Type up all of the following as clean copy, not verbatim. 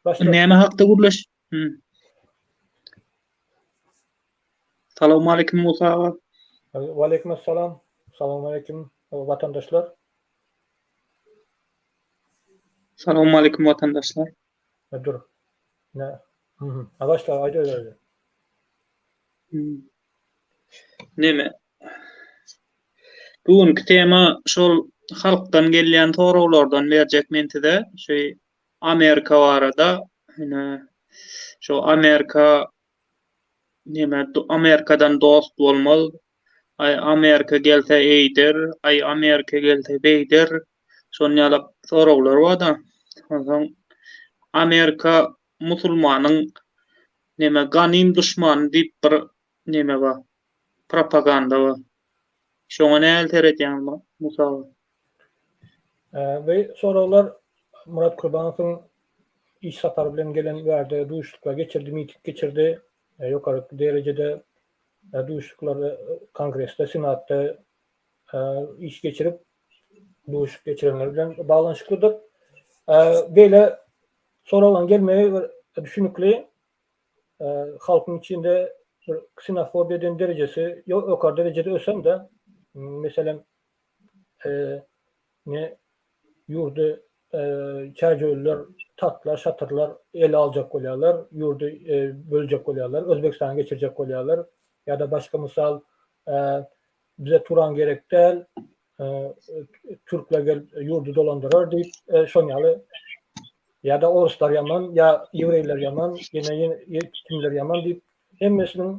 Başla. Näme hakda gürleş? Hmm. Salowmaleýkim Musa aga. Waleýkim essalam. Salowmaleýkim watandaşlar. Salowmaleýkim watandaşlar. Dur. Ne? Hı hı. Başla aýda Hmm. Neme? Bu günki tema şol halkdan gelýän soraglardan berjek men size. Şu Amerika barada ine şu Amerika neme Amerikadan dost bolmaz. Aý Amerika gelse eýder, aý Amerika gelse beýder. Şon ýaly soraglar bar-da. Onsoň Amerika musulmanyň neme ganym duşmany diýip bir neme bar. Propaganda bar. Şoňa nähili seredýäňiz Musa aga? Bu soraglar Murat Kurbanowyň iş sapary bilen gelen bärde duşuşyklar geçirdi, miting geçirdi. Ýokary derejede duşuşyklar Kongresde, Senatda iş geçirip, duşuşyk geçirenler bilen baglanyşyklydyr. Beýle soraglaryň gelmegi bir düşünikli. Halkyň içinde bir ksenofobiýa diýen derejesi ýokary derejede ösen-de, meselem, ne ýurdy çärjewliler, tatlar, şatyrlar ele aljak bolýarlar, ýurdy böljek bolýarlar, Özbegistana geçirjek bolýarlar ýa-da başga mysal bize Turan gerek däl, türkler gelip ýurdy dolandyrar diýip, şon ýaly ýa-da oruslar ýaman, ýa ýewreýler ýaman, ýene kimler ýaman diýip, hemmesiniň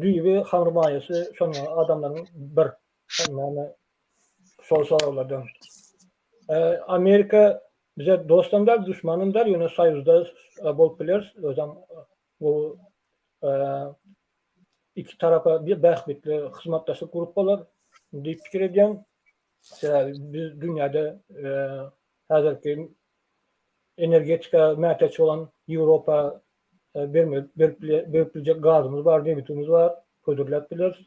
düýbi, hamyrmaýasy şon ýaly adamlaryň bir Näme şol soraglardan. Amerika bize dostam däl, duşmanam däl, ýöne soýuzda bolup bileris. Özem bu iki tarapa bir bähbitli hyzmatdaşlyk gurup bolar diýip pikir edýän. Sebäbi biz dünýäde häzirki energetika mätäç bolan Ýewropa berme berip berip biljek gazymyz bar, nebitimiz bar, hödürläp bileris.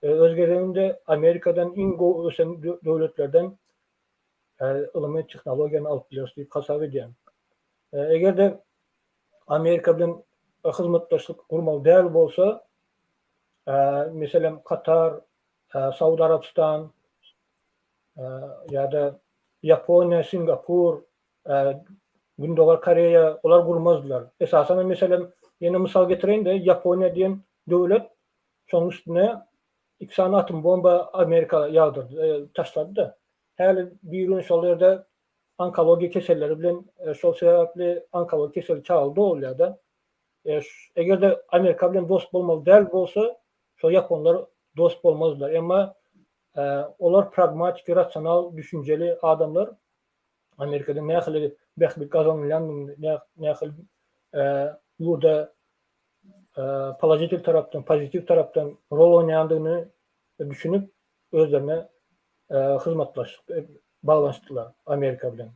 Öz gezeginde Amerikadan iň gowy ösen döwletlerden ylymy, tehnologiýany alyp bileris diýip hasap edýän. Eger-de Amerika bilen hyzmatdaşlyk gurmaly däl bolsa, meselem, Katar, Saud Arabystan ýa-da Ýaponiýa, Singapur, Gündogar Koreýa olar gurmazdylar. Esasanam meselem ýene mysal getireýin-de Ýaponiýa diýen döwlet şonuň üstüne iki sany atom bomba Amerika ýagdyrdy, taşlady-da. Häli bir gün şol ýerde onkologiýa keselleri bilen şol sebäpli onkologiýa keseli çagalar dogulýar-da. Eger-de Amerika bilen dost bolmaly däl bolsa, şol ýaponlar dost bolmazdylar. Emma olar pragmatiki, rasional düşünjeli adamlar. Amerikada nähili bähbit gazanylýandygyny, nähili ýurda položitel tarapdan, pozitiw tarapdan rol oýnaýandygyny düşünip, özlerine hyzmatdaşlyk baglanyşdylar Amerika bilen.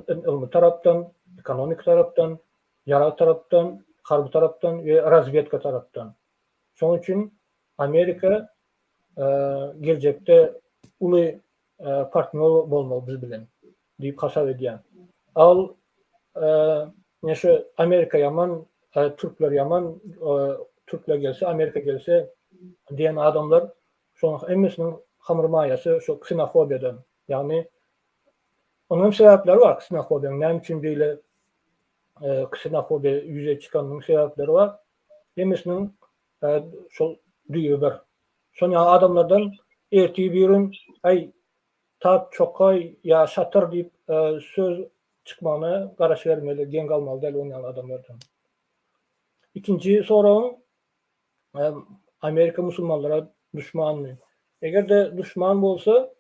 Ylmy tarapdan, ekonomik tarapdan, ýarag tarapdan, harby tarapdan we razwedka tarapdan. Şonuň üçin Amerika geljekde uly partnýor bolmaly biz bilen diýip hasap edýän. Al ine şu Amerika ýaman, türkler ýaman, türkler gelse, Amerika gelse diýen adamlar şonuň hemmesiniň hamyrmaýasy şu ksenofobiýadan. Ýagny onuň hem sebäpleri bar ksenofobiýanyň näme üçin beýle ksenofobiýa ýüze çykanynyň sebäpleri bar. Hemmesiniň şol düýbi bir. Şon ýaly adamlardan ertir birin aý tat çokaý ýa şatyr diýip söz çykmagyna garaşybermeli, geň galmaly däl on ýaly adamlardan. Ikinji soragyň Amerika musulmanlara duşmanmy? Eger-de duşman bolsa,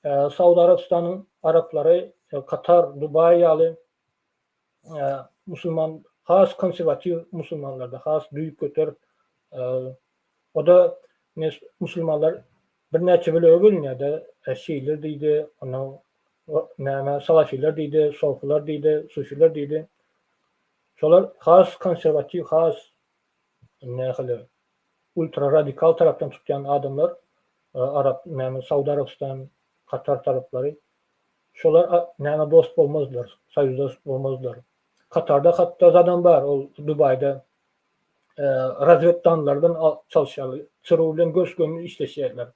Saud Arabystanyň araplary, Katar, Dubaý ýaly musulman has konserwatiw musulmanlarda has düýpgöter o-da musulmanlar birnäçe bölege bölünýär-de, şiiler diýdi, ondan näme salafiler diýdi, sofiler diýdi, sufiler diýdi. Şolar has konserwatiw, has nähili ultra radikal tarapdan tutýan adamlar arap näme Saud Arabystan, Katar taraplary. Şolar näme dost bolmazlar, soýuzdaş bolmazlar. Katarda hatda zadam bar, ol Dubaýda razweddanlar bilen çalyşýarlar. CRU bilen gös-göni işleşýärler.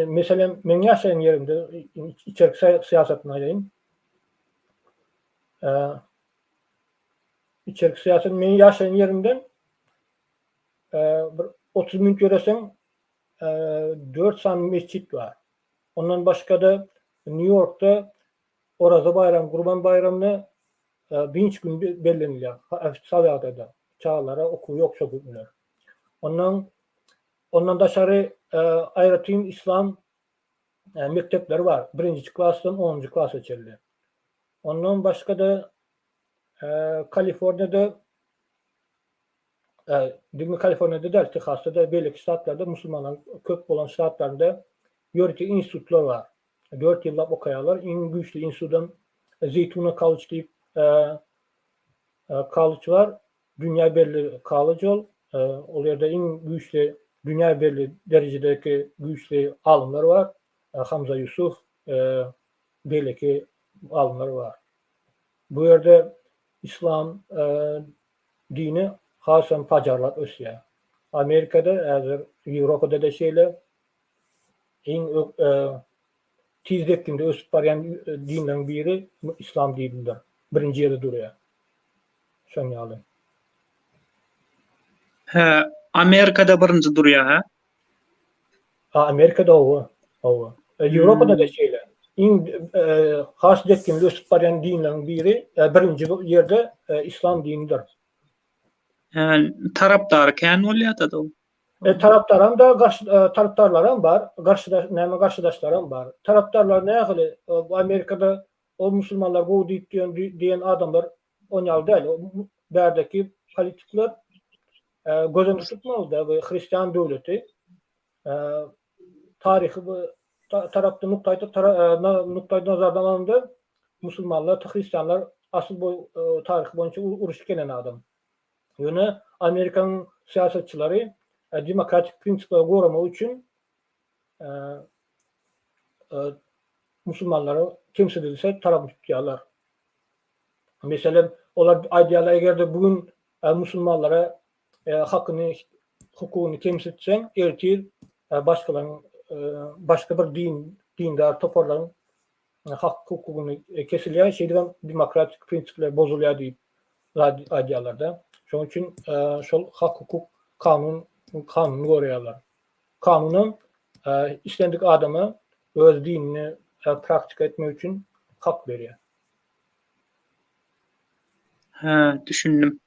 Meselem, meň ýaşaýan ýerimde içerki syýasatyny aýdaýyn. Içerki syýasat meň ýaşaýan ýerimden bir 30 minut ýöreseň 4 sany mesjit bar. Ondan başga-da Nýu-Ýorkda Oraza baýramy, Gurban baýramyna dynç güni bellenilýär ofitsial ýagdaýda. Çagalara okuw ýok şo günler. Ondan ondan daşary aýratyn islam mekdepleri bar. Birinji klasdan onunjy klasa çenli. Ondan başga-da Kaliforniýada diňe Kaliforniýada däl, Tehasda-da, beýleki ştatlarda musulmanlaryň köp bolan ştatlarynda ýörite institutlar bar. 4 ýyllap okaýarlar. Iň güýçli institutam Zeýtuna College diýip kollej bar. Dünýä belli kollej ol. Ol ýerde iň güýçli, dünýä belli derejedäki güýçli alymlar bar. Hamza Ýusuf, beýleki alymlar bar. Bu ýerde islam dini hasam pajarlap ösýär. Amerikada häzir Ýewropada-da şeýle iň tiz depginde ösüp barýan dinleriň biri islam dinidir. Birinji ýerde durýar. Şoň ýaly. Hä, Amerikada birinji durýar, hä? Ha, Amerikada hawa, hawa. Ýewropada-da şeýle. Iň has depginli ösüp barýan dinleriň biri, birinji ýerde islam dinidir. Hä, tarapdary kän bolýar-da o. Tarapdaram da garşy tarapdarlaram bar, garşydaş näme garşydaşlaram bar. Tarapdarlar nähili Amerikada ol musulmanlar gowy diýip diýen diýen adamlar on ýaly däl. Bärdeki politikler göz öňünde tutmalyda bu hristian döwleti taryhy bu tarapdan nukdaý nukdaý nazardan alanda musulmanlar hristianlar asyl bu taryhy boýunça uruşyp gelen adam. Ýöne Amerikanyň syýasatçylary demokratik prinsipleri goramak üçin musulmanlara kemsidilse tarapyny tutýarlar. Meselem, olar aýdýarlar, eger-de bu gün musulmanlara hakyny, hukugyny kemsitseň, ertir başgalaryň, başga bir din, dindar toparlaryň hak-hukugyny kesilýär, şeýdibem demokratik prinsipler bozulýar diýip aýdýarlar-da. Şonuň üçin şol hak-hukuk kanun kanuny goraýarlar. Kanunam islendik adama öz dinini praktika etmek üçin hak berýär. Hä, düşündim.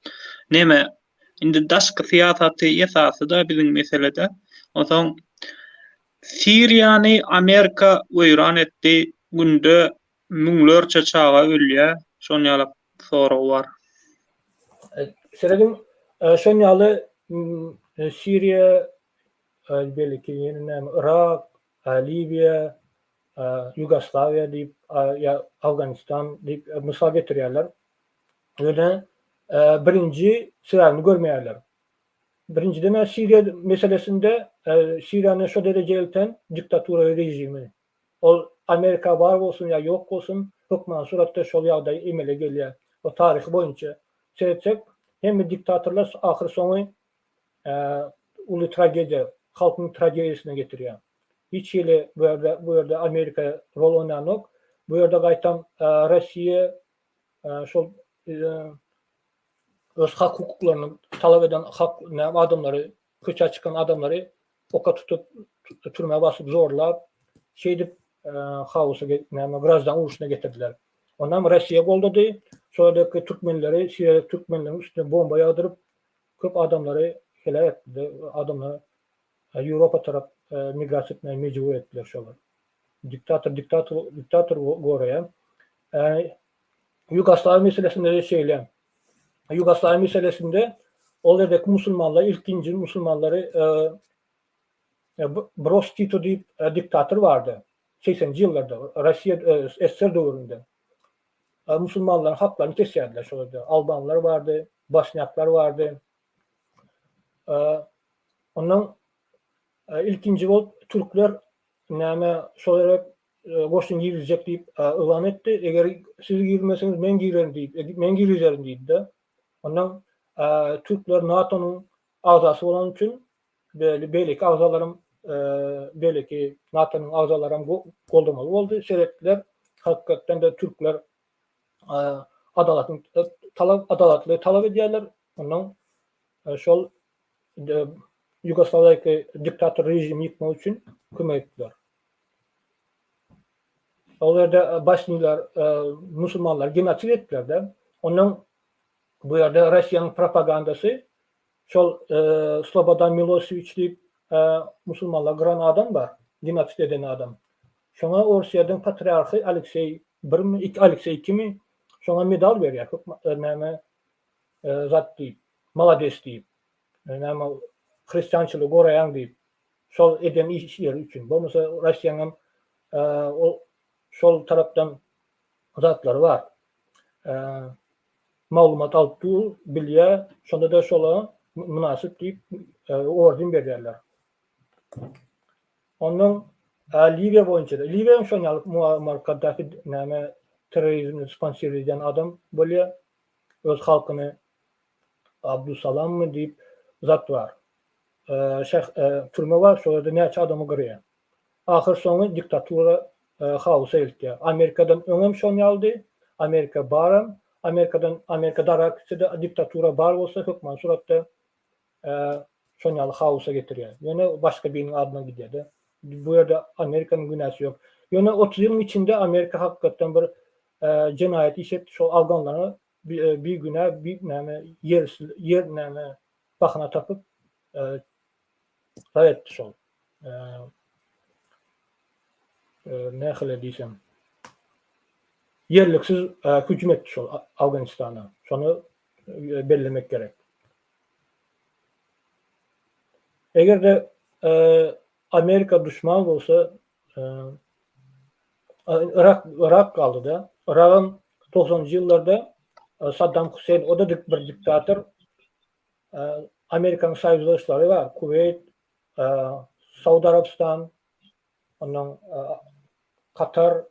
Neme, indi daşky syýasaty esasy-da biziň meselede. Onsoň Siriýany Amerika weýran etdi, günde müňlerçe çaga ölýär, şon ýaly sorag bar. Serediň, şon ýaly Siriýa, belki ýene näme, Yrak, Liwiýa, Ýugoslawiýa diýip ýa Afganistan diýip mysal getirýärler. Ýöne birinji sebäbini görmeýärler. Birinjiden-ä Siriýa meselesinde Siriýany şo derejä elten diktatura režimi. Ol Amerika bar bolsun ýa ýok bolsun, hökmany suratda şol ýagdaý emele gelýär. O taryhy boýunça seretsek, hemme diktatorlar ahyr soňy uly tragediýa, halkyň tragediýasyna getirýär. Hiç hili bu ýerde bu ýerde Amerika rol oýnanok. Bu ýerde gaýtam Russiýa şol öz hak-hukuklaryny talap eden hak näme adamlary, köçä çykan adamlary oka tutup, türmä basyp zorlap, şeýdip haosa näme graždan urşuna getirdiler. Ondan Russiýa goldady. Şol ýerdeki türkmenleri, Siriýadaki türkmenleriň üstüne bomba ýagdyryp, köp adamlary heläk etdiler. Adamlary Ýewropa tarap migrasiýa etmäge mejbur etdiler şolar. Diktator diktator diktator goraýar. Ýugoslawiýa meselesinde-de şeýle. Ýugoslawiýa meselesinde ol ýerdeki musulmanlar ilkinji musulmanlary Broz Tito diýip diktator bardy. Segseninji ýyllarda Russiýa SSR döwründe. Musulmanlaryň haklaryny kesýärdiler şol ýerde. Albanlar bardy, bosnýaklar bardy. Ondan ilkinji bolup türkler näme şol ýere. goşun girizjek diýip yglan etdi. Eger siz girizmeseňiz men girerin diýip, men girizerin diýdi-de. Ondan türkler NATO-nyň agzasy bolany üçin beýleki agzalaram beýleki NATO-nyň agzalaram goldamaly boldy. Seretdiler, hakykatdan-da türkler adalatyny talap adalatly talap edýärler. Ondan şol Ýugoslawiýadaky diktator režimi ýykmak üçin kömek etdiler. Ol ýerde bosniýalar musulmanlary genosid etdiler-de. Ondan bu ýerde Russiýanyň propagandasy şol Slobodan Milosewiç diýip musulmanlary gyran adam bar, genosid eden adam. Şoňa Orsýetiň patriarhy Alekseý birmi, Alekseý ikimi şoňa medal berýär, näme zat diýip, malades diýip, näme hristiançylygy goraýaň diýip, şol eden işleri üçin. Bolmasa Russiýanyň hem ol şol tarapdan zatlary bar. Maglumat alyp dur, bilýär, şonda-da şola mynasyp diýip orden berýärler. Ondan Liwiýa boýunça-da, Liwiýa hem şon ýaly Muammar Kaddafi näme terrorizmini sponsir edýän adam bolýar. Öz halkyny Abdusalammy diýip zat bar. Şäh türme bar, şol ýerde näçe adamy gyrýar. Ahyr soňy diktatura haosa eltýär. Amerikadan öňem şon ýalydy, Amerika baram, Amerikadan Amerika darap gitse-de diktatura bar bolsa hökman suratda şon ýaly haosa getirýär. Ýöne başga biriniň adyna gidýär-de. Bu ýerde Amerikanyň günäsi ýok. Ýöne 30 ýylyň içinde Amerika hakykatdan bir jenaýat iş etdi. Şol afganlara bigünä bir näme ýer ýer näme bahana tapyp zat etdi şol. Nähili diýsem ýerliksiz hüjüm etdi şol Afganistana. Şony bellemek gerek. Eger-de Amerika duşman bolsa, Yrak Yrak galdy-da. Yragam togsanynjy ýyllarda Saddam Huseýn, o-da bir diktator. Amerikanyň soýuzdaşlary bar, Kuweýt, Saud Arabystan, ondan Katar,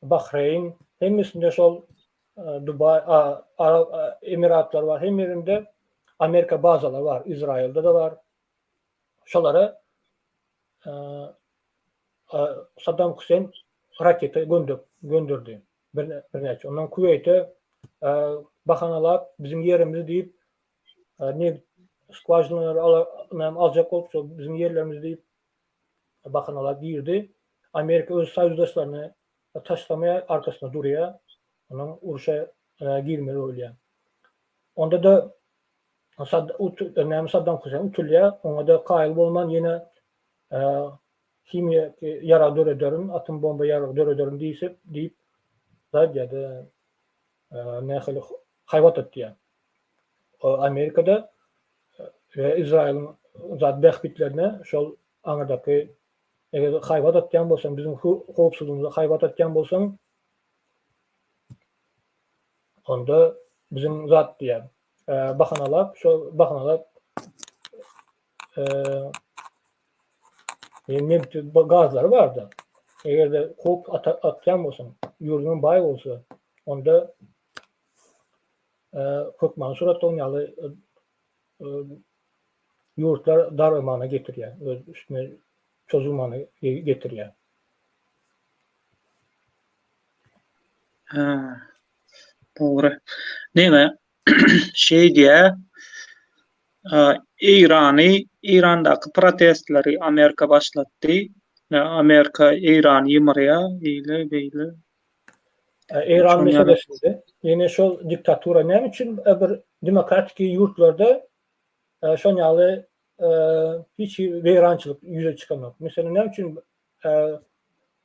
Bahreýn, hemmesinde şol Dubaý, Arap Emiratlary bar, hemme ýerinde Amerika bazalary bar, Izraýylda-da bar. Şolara Saddam Huseýn raketa gönderdi birnäçe. Ondan Kuweýte bahanalap biziň ýerimiz diýip nebit skwažinalary aljak bolup şol biziň ýerlerimiz diýip bahanalap girdi. Amerika öz soýuzdaşlaryny taşlamaýar, arkasynda durýar. Onuň urşa girmeli bolýar. Onda-da näme Saddam Huseýn utulýar, oňa-da kaýyl bolman ýene himiýa ýarag dörederin, atom bomba ýaragy dörederin diýsip, diýip zat ýa-da nähili haýbat atýar. Amerikada we Izraýylyň zat bähbitlerine şol aňyrdaky eger haýbat atýan bolsaň, biziň howpsuzlygymyza haýbat atýan bolsaň, onda biziň zat diýýär. Bahanalap, şo bahanalap nebit gazlary barda. Eger-de howp atýan bolsaň, ýurduň baý bolsa, onda hökmany suratda oň ýaly ýurtlar dargamana getirýär, öz üstüne çozulmany getirýär. Ha, dogry. Neme, şeý diýä, Eýrany, Eýrandaky protestleri Amerika başlatdy. Amerika Eýrany ýymyrýar, eýle, beýle. Eýran meselesinde ýene şol diktatura näme üçin bir demokratiki ýurtlarda şon ýaly hiç weýrançylyk ýüze çykanok. Meselem näme üçin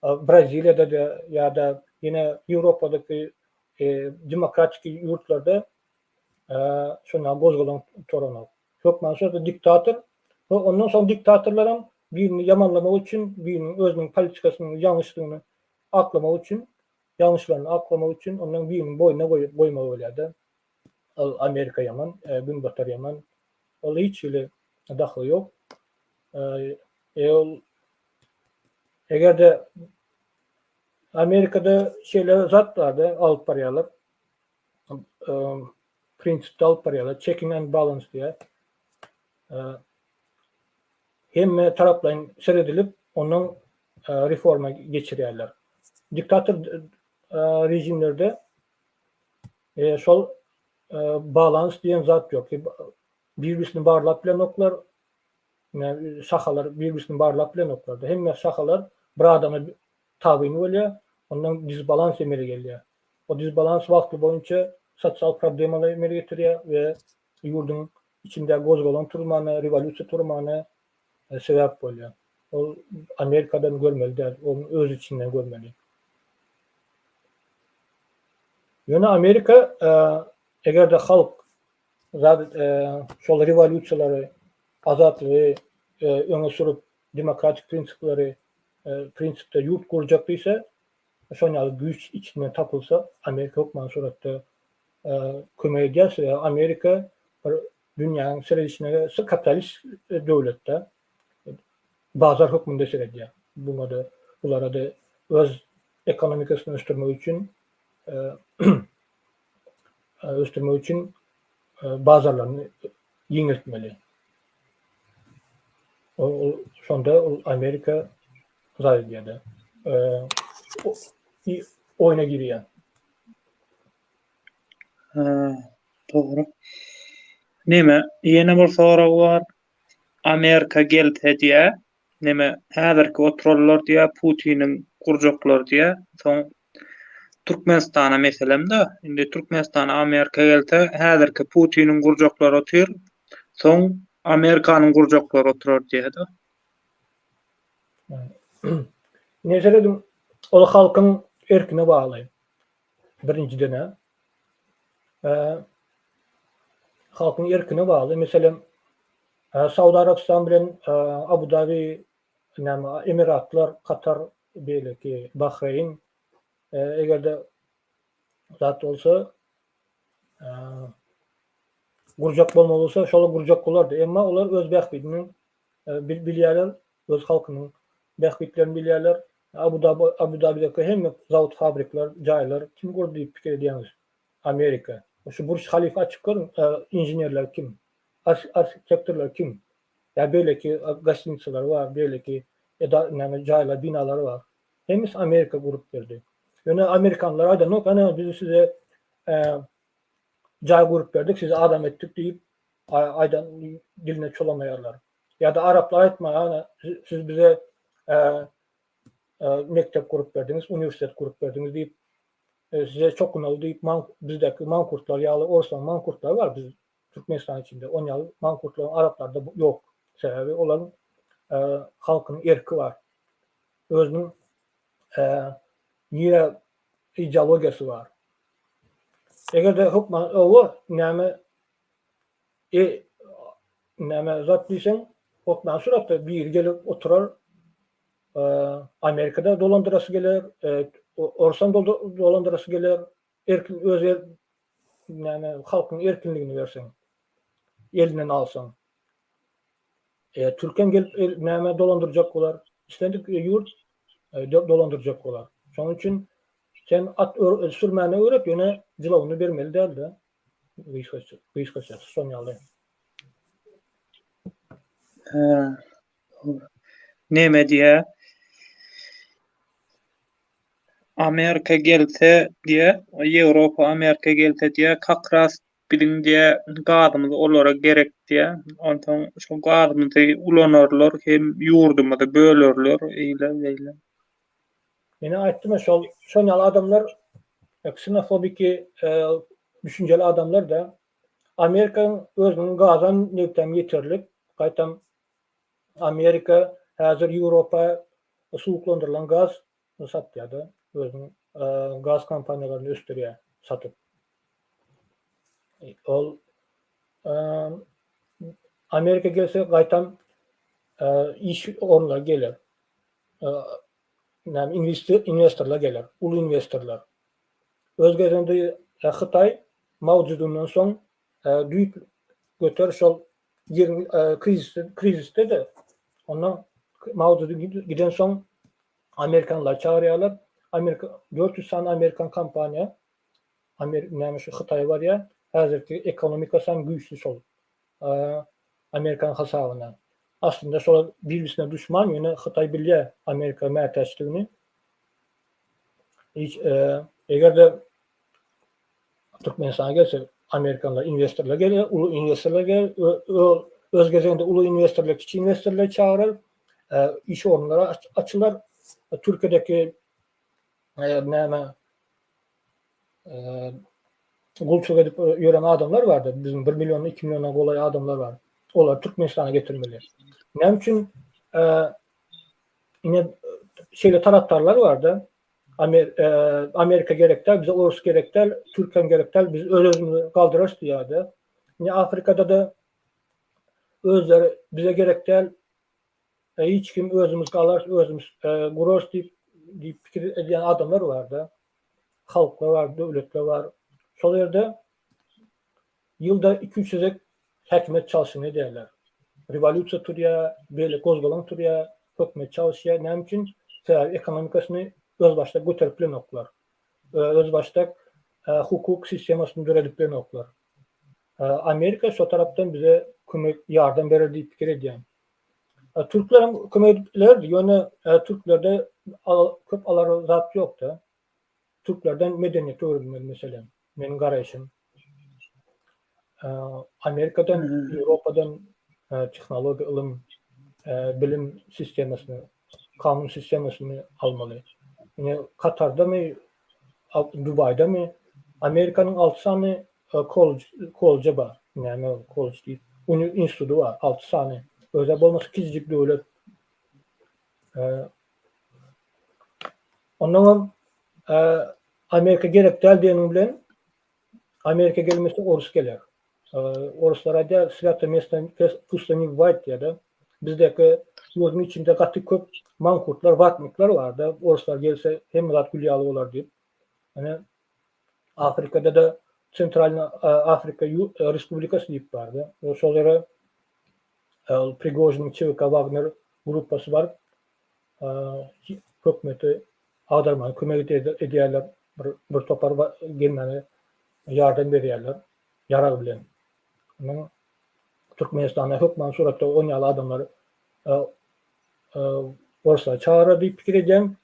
Braziliýada-da ýa-da ýene Ýewropadaky demokratiki ýurtlarda şon ýaly gozgalaň turanok. Hökman şol diktator ondan soň diktatorlaram birini ýamanlamak üçin biriniň özüniň politikasynyň ýalňyşdygyny aklamak üçin, ýalňyşlaryny aklamak üçin ondan biriniň boýnuna goýmaly bolýar-da. Ol Amerika ýaman, Günbatar ýaman. Ol hiç hili dahyly ýok. E ol eger-de. Amerikada şeýle zat bardy, alyp barýarlar. Prinsipde alyp barýarlar. Checking and balance diýýär. Hemme taraplaýyn seredilip, ondan reforma geçirýärler. Diktator režimlerde şol balans diýen zat ýok. Bir-birisini barlap bilenoklar. Şahalar bir-birisini barlap bilenoklar. Hemme şahalar bir adama tabyn bolýar. Ondan disbalans emele gelýär. O disbalans wagtly boýunça sosial problemalary emele getirýär we ýurduň içinde gozgalaň turmana, rewolýusiýa turmana sebäp bolýar. Ol Amerikadan görmeli däl, onuň öz içinden görmeli. Ýöne Amerika eger-de halk zat şol rewolýusiýalary, azatlygy öňe sürüp, demokratik prinsipleri prinsipde ýurt gurjak diýse, şon ýaly güýç içinden tapylsa, Amerika hökman suratda kömek edýär. Sebäbi Amerika bir dünýäniň seredişine kapitalist döwletde bazar hökmünde seredýär. Buňa-da, bulara-da öz ekonomikasyny ösdürmek üçin ösdürmek üçin bazarlaryny giňeltmeli. Ol şonda ol Amerika zat edýär-de, oýna girýär. Ha, dogry. Neme, ýene bir sorag bar. Amerika gelse diýä, neme, häzirki oturanlar diýä, Putiniň gurjaklary diýä, soň Türkmenistana meselem-de, indi Türkmenistana Amerika gelse, häzirki Putiniň gurjaklary otyr, soň Amerikanyň gurjaklary oturar diýä-de. Ine serediň, ol halkyň erkine bagly. Birinjiden-ä, halkyň erkine bagly. Meselem, Saud Arabystan bilen Abu Dabi, näme, Emiratlar, Katar, beýleki Bahreýn, eger-de zat bolsa, gurjak bolmaly bolsa, şolar gurjak bolardy. Emma olar öz bähbidini bilýärler, öz halkynyň bähbitlerini bilýärler. Abu Abu Dabideki hemme zawod fabrikler, jaýlar kim gurdy diýip pikir edýäňiz? Amerika. Şu Burj Halifa açyp görüň, inženerler kim? Arhitektorlar kim? Ýa beýleki gostinitsalar bar, beýleki eda näme jaýlar, binalar bar. Hemmesi Amerika gurup berdi. Ýöne amerikanlar aýdanok, ana biz size jaý gurup berdik, sizi adam etdik diýip aýdan diline çolamaýarlar. Ýa-da araplar aýtmaýar, ana siz bize mekdep gurup berdiňiz, uniwersitet gurup berdiňiz diýip, size çokunaly diýip, bizdäki mankurtlar ýaly orslaryň mankurtlary bar biz Türkmenistan içinde. On ýaly mankurtlaryň araplarda ýok. Sebäbi olaryň halkynyň erki bar. Özüniň nirä ideologiýasy bar. Eger-de hökman oba näme E, näme zat diýseň, hökman suratda biri gelip oturar, Amerikada dolandyrasy geler, orsam dolandyrasy geler, erkin öz näme halkyň erkinligini berseň, elinden alsaň. E, türkem gelip näme dolandyrjak bolar, islendik ýurt dolandyrjak bolar. Şonuň üçin sen at sürmäne öwret, ýöne jylawyny bermeli däl-de. Gysgaça, gysgaça şon ýaly. Hä. Neme diýä? Amerika gelse diýä, Ýewropa Amerika gelse diýä, kak ras biziň diýä gazymyz olara gerek diýä. Onsoň şo gazymyzy ulanarlar hem ýurdumyzy bölerler eýle beýle. Meni aýtdym şol şon ýaly adamlar ksenofobiki düşünjeli adamlar da Amerikanyň özüniň gazam nebtem ýeterlik gaýtam Amerika häzir Ýewropa suwuklandyrylan gaz satýar-da özüniň gaz kompaniýalaryny ösdürýär satyp. Ol Amerika gelse gaýtam iş orunlary geler. Näme inwestorlar geler, uly inwestorlar. Öz gezeginde Hytaý Mao Dzedundan soň düýp göter şol ýeriň krizisde-de ondan Mao Dzedun giden soň amerikanlar çagyrýarlar. Amerika 400 sany amerikan kompaniýa Amer näme şu Hytaýa barýar. Häzirki ekonomikasy hem güýçli şol. Amerikan hasabyna. Aslynda şolar bir-birisine duşman, ýöne Hytaý bilýär Amerika mätäçdigini. Hiç eger-de Türkmenistana gelse amerikanlar inwestorlar geler, uly inwestorlar geler, öz gezeginde uly inwestorlar kiçi inwestorlary çagyrar, iş orunlary açylar. Türkiýedeki näme gulçulyk edip ýören adamlar bardy. Biziň 1 million, 2 milliona golaý adamlar bar. Olary Türkmenistana getirmeli. Näme üçin ine şeýle tarapdarlar bardy. Amerika gerek däl, bize orus gerek däl, türk hem gerek däl, biz öz-özümizi galdyrarys diýýärdi. Ine Afrikada-da özleri bize gerek däl, hiç kim özümiz galarys, özümiz gurarys diýip diýip pikir edýän adamlar bardy. Halklar bar, döwletler bar. Şol ýerde ýylda 2-3 gezek häkimiýet çalşygyny edýärler. Rewolýusiýa turýar, beýle gozgalaň turýar, hökümet çalyşýar. Näme üçin? Sebäbi ekonomikasyny özbaşdak göterip bilenoklar. Özbaşdak hukuk sistemasyny döredip bilenoklar. Amerika şo tarapdan bize kömek, ýardam berer diýip pikir edýän. Türkler hem kömek edip bilerdi, ýöne türklerde köp alar zat ýokdy. Türklerden medeniýet öwrenmeli meselem, meniň garaýşym. Amerikadan, Ýewropadan tehnologiýa, ylym, bilim sistemasyny, kanun sistemasyny almaly. Ine Katardamy, Dubaýdamy Amerikanyň 6 sany kollej kolleji bar. Näme ol kollej diýip, uni instituty bar, 6 sany. Özi bolmasa kiçijik döwlet. Ondan Amerika gerek däl diýeniň bilen Amerika gelmese orus geler. Oruslar aýdýar, swýato mesto pusto ne bywает diýýär-de. Bizdäki ýurduň içinde gaty köp mankurtlar, watnikler bar-da, oruslar gelse hemme zat gül ýaly bolar diýip. Ine, Afrikada-da Sentralnyý Afrika Respublikasy diýip bar-da. Şol ýere Prigožiniň ÇVK Wagner gruppasy baryp, hökümeti agdarmaga kömek edýärler, bir topar gelmäge ýardam berýärler ýarag bilen. Munuň Türkmenistanda hökman suratda on ýaly adamlar orslar çagyrar diýip pikir edýän.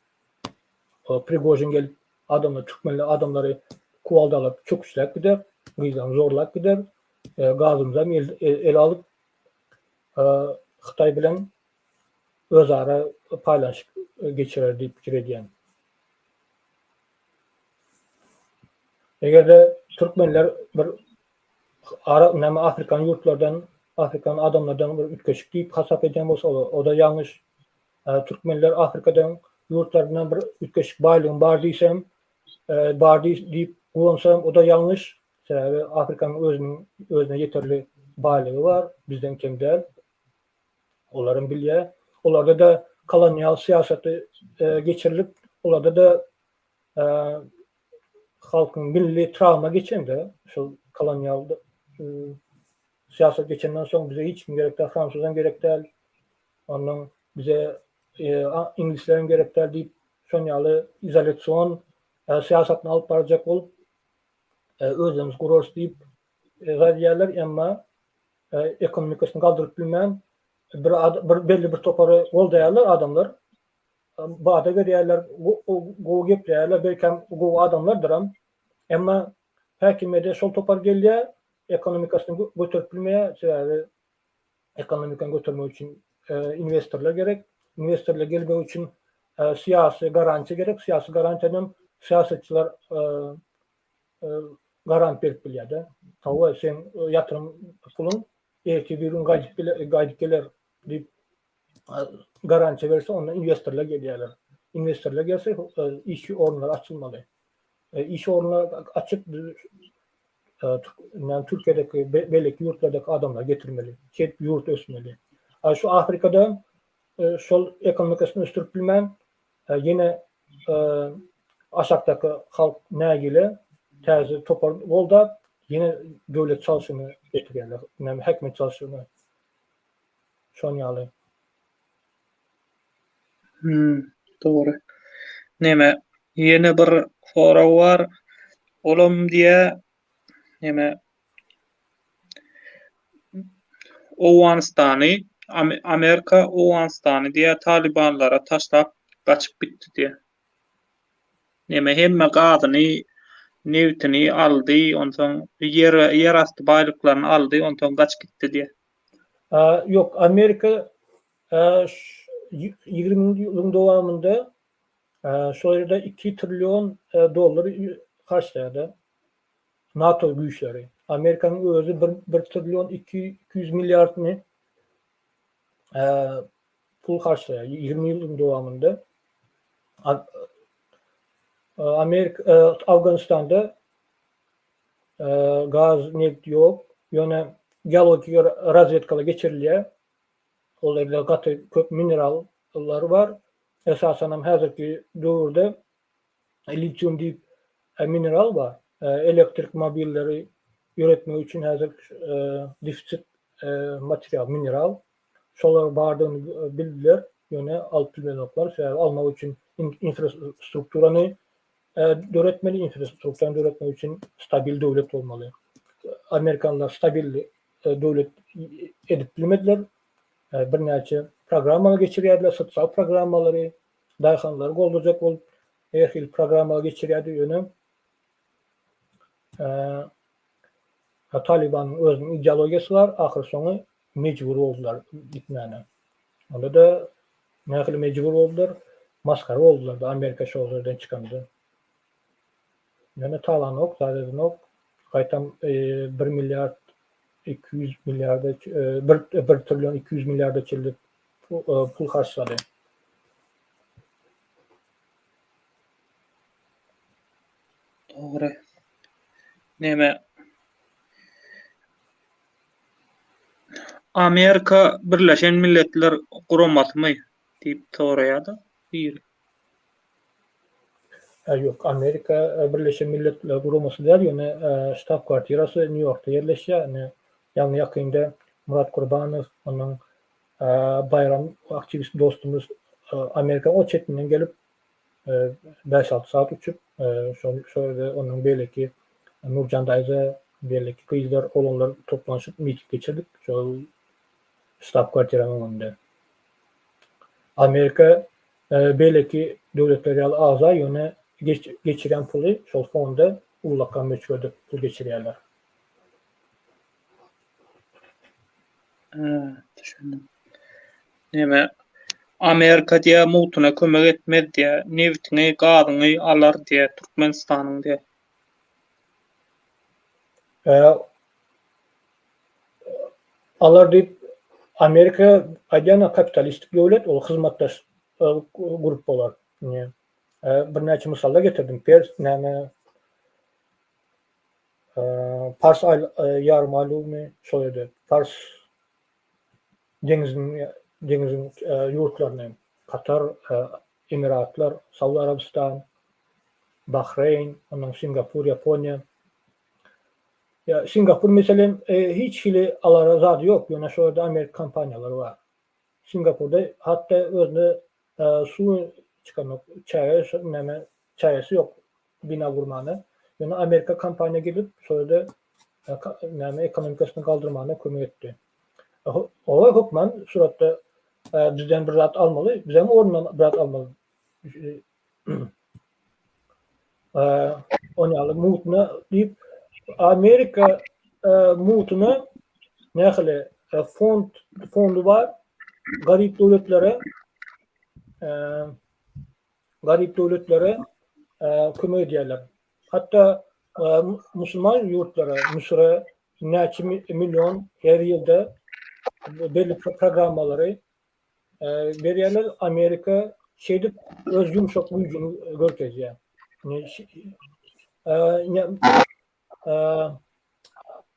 Prigožin gelip adamlar türkmenli adamlary kuwalda alyp çöküşläp gider, gyzlaryny zorlap gider, gazymyzam ele alyp Hytaý bilen özara paýlanyşyk geçirer diýip pikir edýän. Eger-de türkmenler bir ara näme afrikan ýurtlardan, afrikan adamlardan bir üýtgeşik diýip hasap edýän bolsa, o-da ýalňyş. Türkmenler Afrikadan ýurtlaryndan bir üýtgeşik baýlygym bar diýsem, bar diýip guwansam, o-da ýalňyş. Sebäbi Afrikanyň özüniň özüne ýeterli baýlygy bar, bizden kem däl. Olaram bilýär. Olarda-da kolonial syýasaty geçirilip, olarda-da halkyň milli trawma geçende, şol kolonial syýasat geçenden soň bize hiç kim gerek däl, fransuzam gerek däl, ondan bize iňlislerem gerek däl diýip, şon ýaly izolýasion syýasatyny alyp barjak bolup, özlerimiz gurarys diýip gazýarlar, emma ekonomikasyny galdyryp bilmän bir bir belli bir topary goldaýarlar adamlar. Wada berýärler, gowy gepleýärler, belkem gowy adamlardyram. Emma häkimiýete şol topar gelýär, ekonomikasyny göterip bilmeýär, sebäbi ekonomikany götermek üçin inwestorlar gerek. Inwestorlar gelmek üçin syýasy garantiýa gerek. Syýasy garantiýanam syýasatçylar garant berip bilýär-de. Hawa, seň ýatyran puluň ertir bir gün gaýdyp gaýdyp geler diýip garantiýa berse, onda inwestorlar gelýärler. Inwestorlar gelse, iş orunlary açylmaly. Iş orunlary açyp, näme Türkiýedäki, beýleki ýurtlardaky adamlary getirmeli. Şeýdip ýurt ösmeli. A şu Afrikada şol ekonomikasyny ösdürip bilmän, ýene aşakdaky halk nägile, täze topar goldap, ýene döwlet çalşygyny getirýärler, näme häkimiýet çalşygyny. Şon ýaly. Hmm, dogry. Neme? Ýene bir sorag bar. Olam diýýär, neme Owganystany Amerika Owganystany diýýär talybanlara taşlap gaçyp gitdi diýýär. Neme hemme gazyny, nebtini aldy, onsoň ýer ýerasty baýlyklaryny aldy, onsoň gaçyp gitdi diýýär. Ýok, Amerika 20 ýylyň dowamynda şol ýerde 2 trillion dollar harçlaýardy. NATO güýçleri. Amerikanyň özi 1 trillion 200 milliardny pul harçlaýar 20 ýylyň dowamynda. Amerika Afganistanda Gaz, neft ýok. Ýöne geologiki razwedkalar geçirilýär. Ol ýerde gaty köp minerallar bar. Esasanam häzirki döwürde litium diýip mineral bar. Elektrik mobilleri ýöretmek üçin häzir defisit material, mineral. Şolar bardygyny bildiler, ýöne alyp bilmezoklar. Sebäbi almak üçin infrastrukturany döretmeli, infrastrukturany döretmek üçin stabil döwlet bolmaly. Amerikanlar stabil döwlet edip bilmediler. Birnäçe programmalar geçirýärdiler, sosial programmalary, daýhanlary goldajak bolup her hili programmalar geçirýärdi, ýöne Talybanyň özüniň ideologiýasy bar, ahyrsoňy mejbur boldular gitmäne. Onda-da nähili mejbur boldular? Masgara boldular-da Amerika şol ýerden çykanda. Ýöne talanok, zat edenok. Gaýtam bir milliard 200 milliarda bir bir trillion 200 milliarda çenli pul harçlady. Dogry. Neme Amerika Birleşen Milletler Guramasymy diýip soraýar-da biri. Ýok, Amerika Birleşen Milletler Guramasy däl, ýöne ştab-kwartirasy Nýu-Ýorkda ýerleşýär. Ine, ýaňy-ýakynda Myrat Gurbanow, onuň Baýram aktiwist dostumyz Amerikanyň o çetinden gelip, Bäş-alty sagat uçup, şol şo ýerde onuň beýleki Nurjan daýza, beýleki gyzlar, oglanlar toplanyşyp miting geçirdik şol ştab-kwartiranyň öňünde. Amerika beýleki döwletler ýaly agza, ýöne geçirýän puly şol fonda ullakan möçberde pul geçirýärler. Hä, düşündim. Näme, Amerika diýýär, mugtuna kömek etmez diýýär, nebitiňi, gazyňy alar diýýär, Türkmenistanyň diýýär. Alar diýip, Amerika aýdýan-a kapitalistik döwlet, ol hyzmatdaş gurup bolar. Ine, birnäçe mysallar getirdim. Pers, näme, Pars ýarymaýlawymy şol ýerde Pars deňiziniň deňiziň ýurtlaryny Katar, Emiratlar, Saud Arabystan, Bahreýn, ondan Singapur, Ýaponiýa. Ýa Singapur meselem hiç hili alara zady ýok, ýöne şol ýerde amerika kompaniýalary bar. Singapurda hatda özüne suw çykanok, çäge näme çägesi ýok bina gurmana. Ýöne Amerika kompaniýa gelip şol ýerde näme ekonomikasyny galdyrmana kömek etdi. Olar hökman suratda bizden bir zat almaly, bizem ornundan bir zat almaly. Ony ýaly mutuna diýip Amerika mutuna nähili fond fondy bar garyp döwletlere garyp döwletlere kömek edýärler. Hatda musulman ýurtlara, Müsüre näçe million her ýylda belli programmalary berýärler. Amerika şeýdip öz ýumşak güýjüni görkezýär.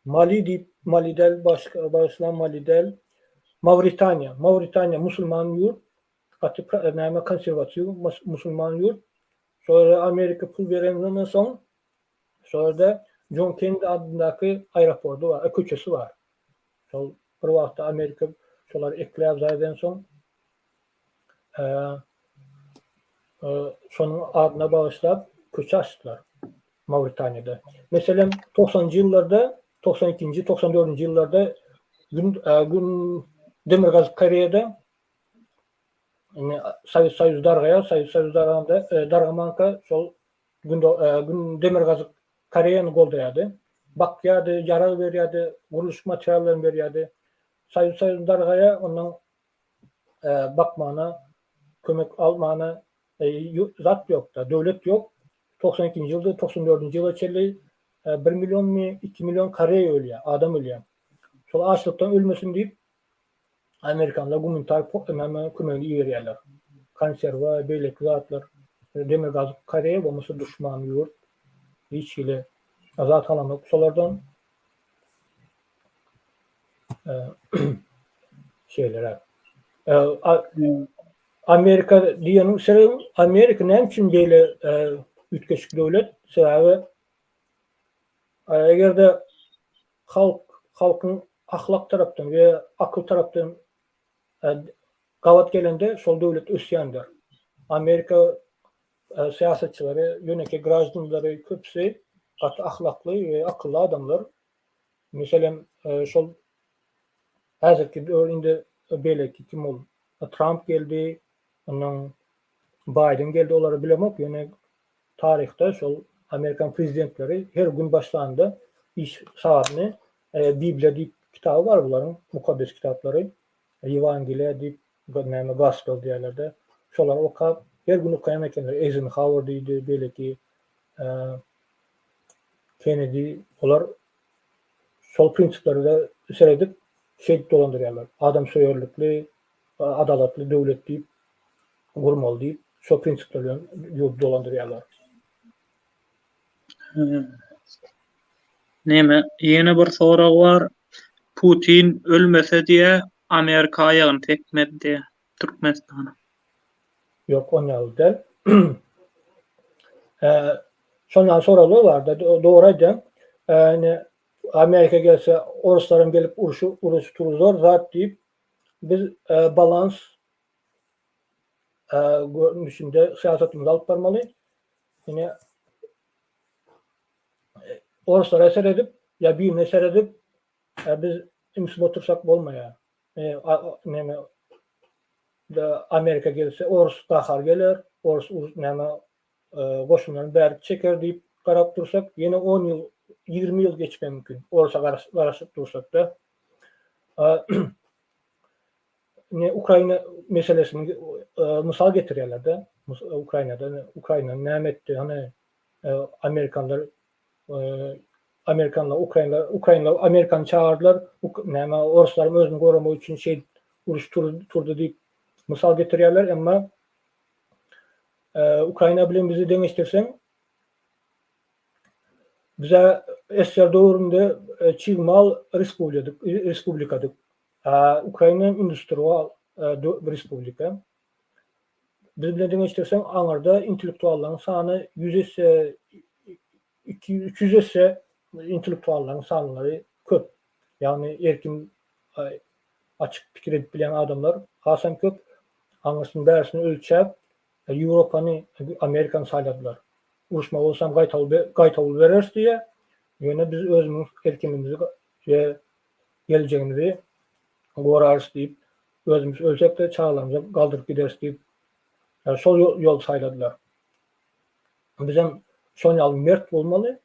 Mali diýip, Mali däl, başga bagyşlaň Mali däl. Mawritaniýa, Mawritaniýa musulman ýurt, gaty näme konserwatiw musulman ýurt. Şol ýere Amerika pul berenden soň şol ýerde Jon Kennedi adyndaky aeroporty bar, köçesi bar. Şol bir wagtda Amerika şolary ekläp zaýa edensoň. Şonuň adyna bagyşlap köçe açdylar Mawritaniýada. Meselem, togsanynjy ýyllarda, 92-nji, 94-nji ýyllarda gün, gün Demirgazyk Koreýada indi Sowet Soýuzy dargaýar, Sowet Soýuzy darganda, dargamanka şol gün, gün Demirgazyk Koreýany goldaýardy. Bakýardy, ýarag berýärdi, gurluşyk materiallaryny berýärdi. Sowet Soýuzy dargaýar, ondan bakmana, kömek almana zat ýok-da, döwlet ýok. 92-nji ýylda, 94-nji ýyla çenli bir millionmy, iki million koreý ölýär, adam ölýär. Şol açlykdan ölmesin diýip, amerikanlar gumanitar näme kömegini iberýärler. Konserwa, beýleki zatlar. Demirgazyk Koreýa bolmasa duşman ýurt. Hiç hili zat alanok şolardan. Şeýleräk. Amerika diýeniň sebäbi Amerika näme üçin beýle üýtgeşik döwlet? Sebäbi eger-de halk halkyň ahlak tarapdan we akyl tarapdan gabat gelende şol döwlet ösýändir. Amerika syýasatçylary, ýönekeý graždanlary köpüsi gaty ahlakly we akylly adamlar. Meselem, şol häzirki döwür indi beýleki kim ol? Tramp geldi, ondan Baýden geldi, olary bilemok, ýöne taryhda şol Amerikan prezidentleri her gün başlanda iş sagadyny Bibliýa diýip kitaby bar bularyň, mukaddes kitaplary, Ýewangeliýa diýip, näme gospel diýýärler-de, şolary okap, her gün okaýan ekenler, Eýzenhauer diýdi, beýleki Kennedi, olar şol prinsiplere seredip şeýdip dolandyrýarlar. Adamsöýerlikli, adalatly döwlet diýip gurmaly diýip, şol prinsipler bilen ýurdy dolandyrýarlar. Neme, ýene bir sorag bar. Putin ölmese diýä, Amerika aýagyny sekmez diýä Türkmenistana. Ýok, on ýaly däl. Şondan soraglar bar-da, dogry aýdýaň. Ine, Amerika gelse, oruslaram gelip urşy, uruş turuzar zat diýip, biz balans görnüşinde syýasatymyzy alyp barmaly. Ine, oruslara seredip ýa birine seredip, biz ümsüm otursak bolmaýar. Näme Amerika gelse orus gahar geler, orus näme goşunlaryny bärik çeker diýip garap dursak, ýene on ýyl, 20 ýyl geçmegi mümkin. Orusa garaşyp dursak-da. Ine Ukraina meselesini mysal getirýärler-de. Ukrainada Ukraina näme etdi? Hany amerikanlar Amerikanlar Ukraina Ukrainalar Amerikany çagyrdylar. Näme orslaryň özüni goramak üçin şeýdip uruş turdy diýip mysal getirýärler. Emma Ukraina bilen bizi deňeşdirseň bize SSR döwründe çig mal respublikadyk, respublikadyk. Ukraina industrial respublika. Biz bilen deňeşdirseň aňyrda intellektuallaryň sany 100 esse, 200, 300 esse intellektuallaryň sanlary köp. Ýagny erkin açyk pikir edip bilýän adamlar hasam köp. Aňyrsyny bärsini ölçäp Ýewropany, Amerikany saýladylar. Uruşmaly bolsam gaýtawul gaýtawul bereris diýýär. Ýöne biz özümiziň erkinligimizi we geljegimizi gorarys diýip, özümiz ölsek-de çagalarymyza galdyryp gideris diýip, şol ýoly saýladylar. Bizem şon ýaly mert bolmaly,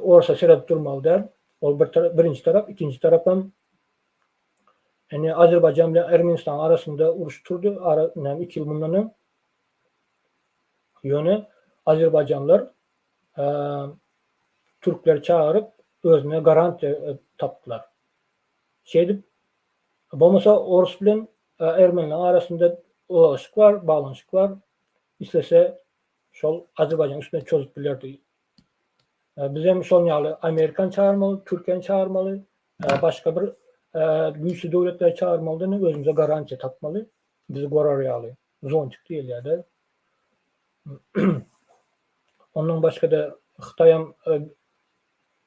orsa seredip durmaly däl. Ol bir tarap, birinji tarap, ikinji tarapam indi Azerbaýjan bilen Ermenistanyň arasynda uruş turdy, ara näme iki ýyl mundan öň. Ýöne azerbaýjanlar türkleri çagyryp özüne garantiýa tapdylar. Şeýdip, bolmasa orus bilen ermenileriň arasynda ylalaşyk bar, baglanyşyk bar. Islese şol Azerbaýjanyň üstüne çozup bilerdi. Bizem şol ýaly Amerikany çagyrmaly, Türkiýäni çagyrmaly, başga bir güýçli döwletleri çagyrmaly, özümize garantiýa tapmaly, bizi gorar ýaly. Zontik diýilýär-de. Ondan başga-da Hytaýam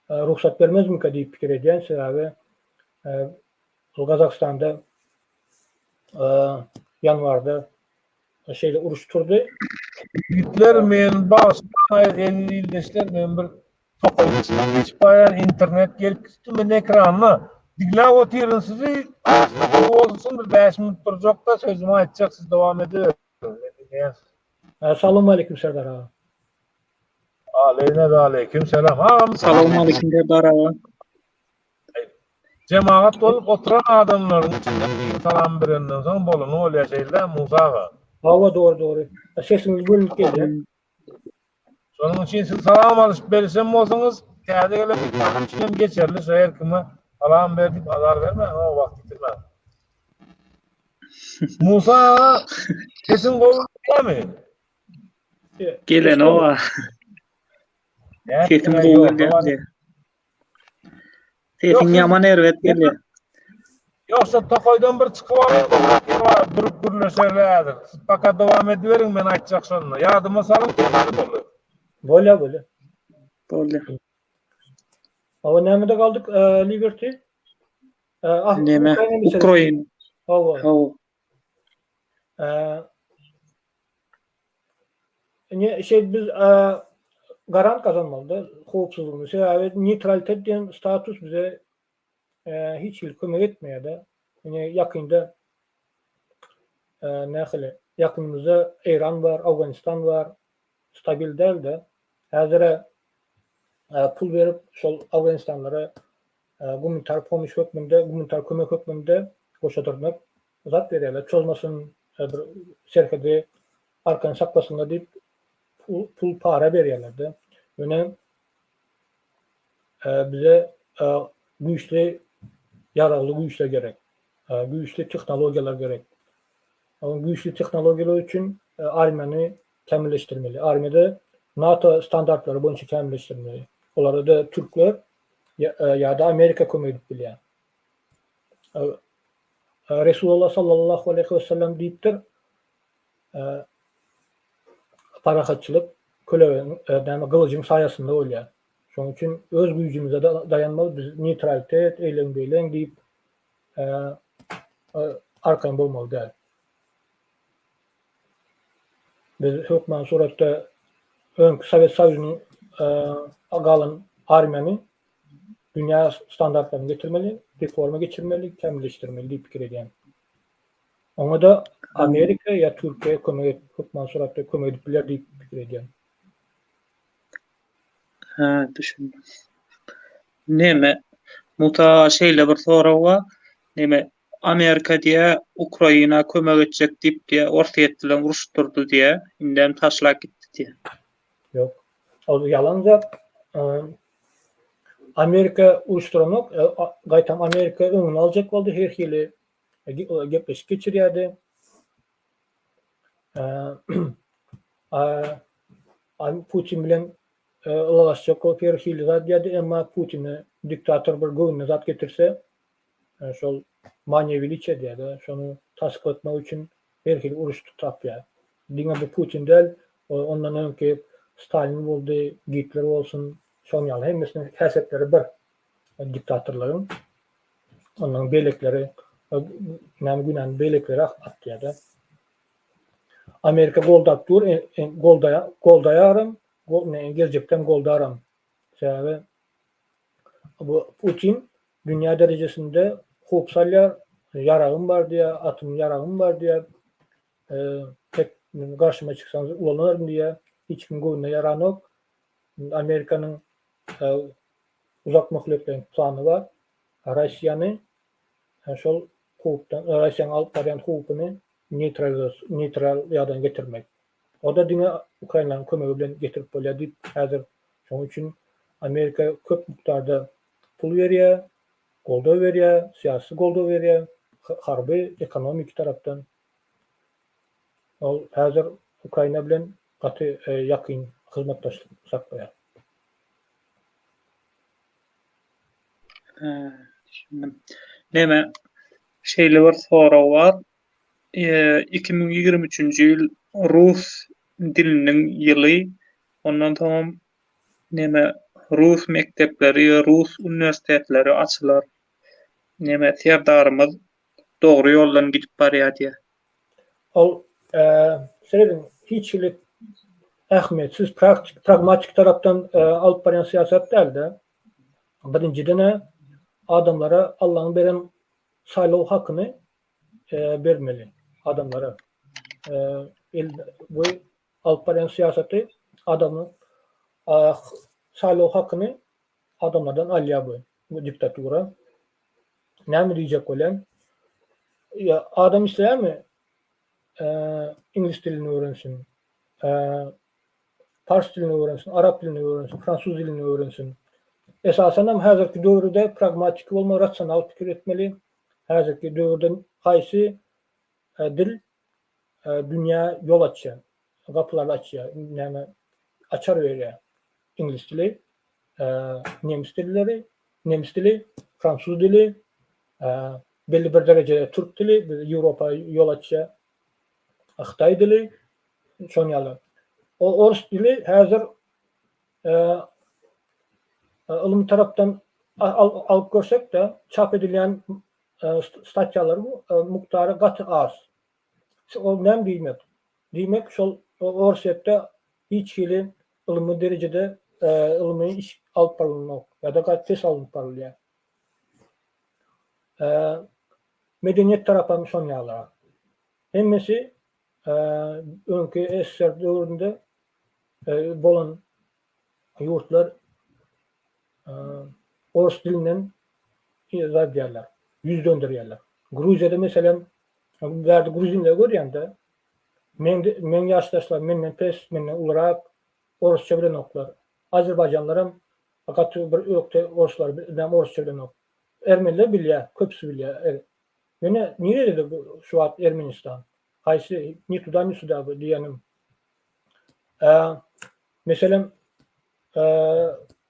rugsat bermezmikä diýip pikir edýän, sebäbi ol Gazagystanda ýanwarda. Şeýle uruş turdy. Ýigitler men bagyşlaň eziz ildeşler men bir tokaýyň içinden geçip barýan internet gelip gitdi men ekranda diňläp otyryn sizi aslynda gowy bolsun bir 5 minut durjakda sözümi aýtjak siz dowam ediberiň men diňleýän sizi. Salowmaleýkim Serdar aga. Aleýne we aleýkim selam agam. Salowmaleýkim Serdar aga. Jemagat bolup oturan adamlaryň içinden biri salam berenden soň bolany bolýar şeýle Musa aga. Hawa dogry dogry. Sesiňiz bölünip gelýär. Şonuň üçin siz salam alyşyp berişen bolsaňyz täze gelen myhman üçin hem geçerli şo her kime salam ber diýip azar bermäň o wagt ýitirmäň. Musa aga sesiň gowy gelýärmi? Gelenok a. Sesim gowy gelýär. Sesiň ýaman erbet gelýär. Ýogsa tokaýdan bir çykyp alyň, durup gürleşeli häzir. Siz paka dowam ediberiň, men aýtjak şonda. Ýadyma salyň, boldy. Bolýa, bolýa. Boldy. Hawa, nämede galdyk, Liberty? Neme? Ukraina. Hawa. Hawa. Ine şey biz garant gazanmalyda howpsuzlygyny. Sebäbi neutralitet diýen status bize hiç hili kömek etmeýär-de. Ine ýakynda nähili ýakynymyzda Eýran bar, Owganistan bar, stabil däl-de. Häzire pul berip şol owganistanlara gumanitar pomощ hökmünde, gumanitar kömek hökmünde goşa dyrnak zat berýärler. Çozmasyn, bir serhedi arkaýyn saklasynlar diýip pul para berýärler-de. Ýöne bize güýçli ýaragly güýçler gerek. Güýçli tehnologiýalar gerek. Güýçli tehnologiýalar üçin armiýany kämilleşdirmeli. Armiýada NATO standartlary boýunça kämilleşdirmeli. Olara-da türkler ýa-da Amerika kömek edip bilýär. Resulullah sallallahu aleýhi we sellem diýipdir, Parahatçylyk kölegiň, näme, gylyjyň saýasynda bolýar. Şonuň üçin öz güýjümize daýanmaly, biz neýtralitet, eýleň-beýleň diýip, arkaýyn bolmaly däl. Biz hökman suratda öňki Sowet Soýuzynyň galan armiýany dünýä standartlaryna getirmeli, reforma geçirmeli, kämilleşdirmeli diýip pikir edýän. Oňa-da Amerika ýa Türkiýe kömek hökman suratda kömek edip biler diýip pikir edýän. Hä, düşündim. Neme, Musa şeýle bir sorag bar. Neme, Amerika diýä Ukraina kömek etjek diýip diýä Orsýet bilen uruşdyrdy diýä, indem taşlap gitdi diýä. Ýok. Ol ýalan zat. Amerika uruşdyranok, gaýtam Amerika öňüni aljak boldy, her hili gepleşik geçirýärdi. Putin bilen ylalaşjak bolup her hili zat diýýärdi, emma Putine diktator bir göwnüne zat getirse, şol maniýa weliçiýa diýýär-de, şony tassyklatmak üçin her hili uruş tapýar. Diňe bu Putin däl, ondan öňki Stalin boldy, Gitler bolsun, şonuň ýaly hemmesiniň häsiýetleri bir diktatorlaryň. Ondan beýlekileri näme günäni beýlekilere atýar-da. Amerika goldap dur, goldaýar, goldaýaram, geljekde hem goldaram. Sebäbi bu Putin dünýä derejesinde howp salýar, ýaragym bar diýýär, atom ýaragym bar diýýär. Tek garşyma çyksaňyz ulanaryn diýýär. Hiç kimiň göwnüne ýaranok. Amerikanyň uzak möhletleýin plany bar. Russiýany şol howpdan, Russiýanyň alyp barýan howpuny neýtral ýagdaýyna getirmek. O-da diňe Ukrainanyň kömegi bilen getirip bolýar diýip häzir şonuň üçin Amerika köp mukdarda pul berýär, goldaw berýär, syýasy goldaw berýär, harby, ekonomiki tarapdan. Ol häzir Ukraina bilen gaty ýakyn hyzmatdaşlyk saklaýar. Hä, düşündim. Neme, şeýle bir sorag bar. 2023-nji ýyl rus diliniň ýyly, ondan soňam neme rus mekdepleri we rus uniwersitetleri açylar. Neme Serdarymyz dogry ýoldan gidip barýar diýýär. Ol. Serediň, hiç hili ähmiýetsiz praktik, pragmatik tarapdan alyp barýan syýasat däl-de. Birinjiden-ä adamlara Allaň beren saýlaw hakyny bermeli adamlara. Bu alyp barýan syýasaty adamyň saýlaw hakyny adamlardan alýar bu bu diktatura. Näme diýjek bolýan? Ýa adam isleýärmi iňlis dilini öwrensin, pars dilini öwrensin, arap dilini öwrensin, fransuz dilini öwrensin. Esasanam häzirki döwürde pragmatiki bolmaly, rasional pikir etmeli. Häzirki döwürde haýsy dil dünýä ýol açýar, gapylary açýar, näme açar berýär. Iňlis dili, nemes dilleri, nemes dili, fransuz dili, belli bir derejede türk dili, Ýewropa ýol açýar, hytaý dili, şon ýaly. O orus dili häzir ylmy tarapdan alyp görsek-de, çap edilýän statýalaryň mukdary gaty az. Ol näme diýmek? Diýmek, şol Orsýetde hiç hili ylmy derejede ylmy iş alyp barylnok ýa-da gaty pes alnyp barylýar. Medeniýet tarapam şon ýalyrak. Hemmesi öňki SSR döwründe bolan ýurtlar orus dilinden zat edýärler, ýüz dönderýärler. Gruziýada meselem, bärde gruzinleri görýän-de, meň meň ýaşdaşlarym menden pes, menden ulurak, orusça bilenoklar. Azerbaýjanlaram gaty bir ökde oruslar, näme orusça bilenok. Ermeniler bilýär, köpüsi bilýär. Ýöne nirede bu şu wagt Ermenistan? Haýsy ni tuda ni suda bu diýenim. Meselem,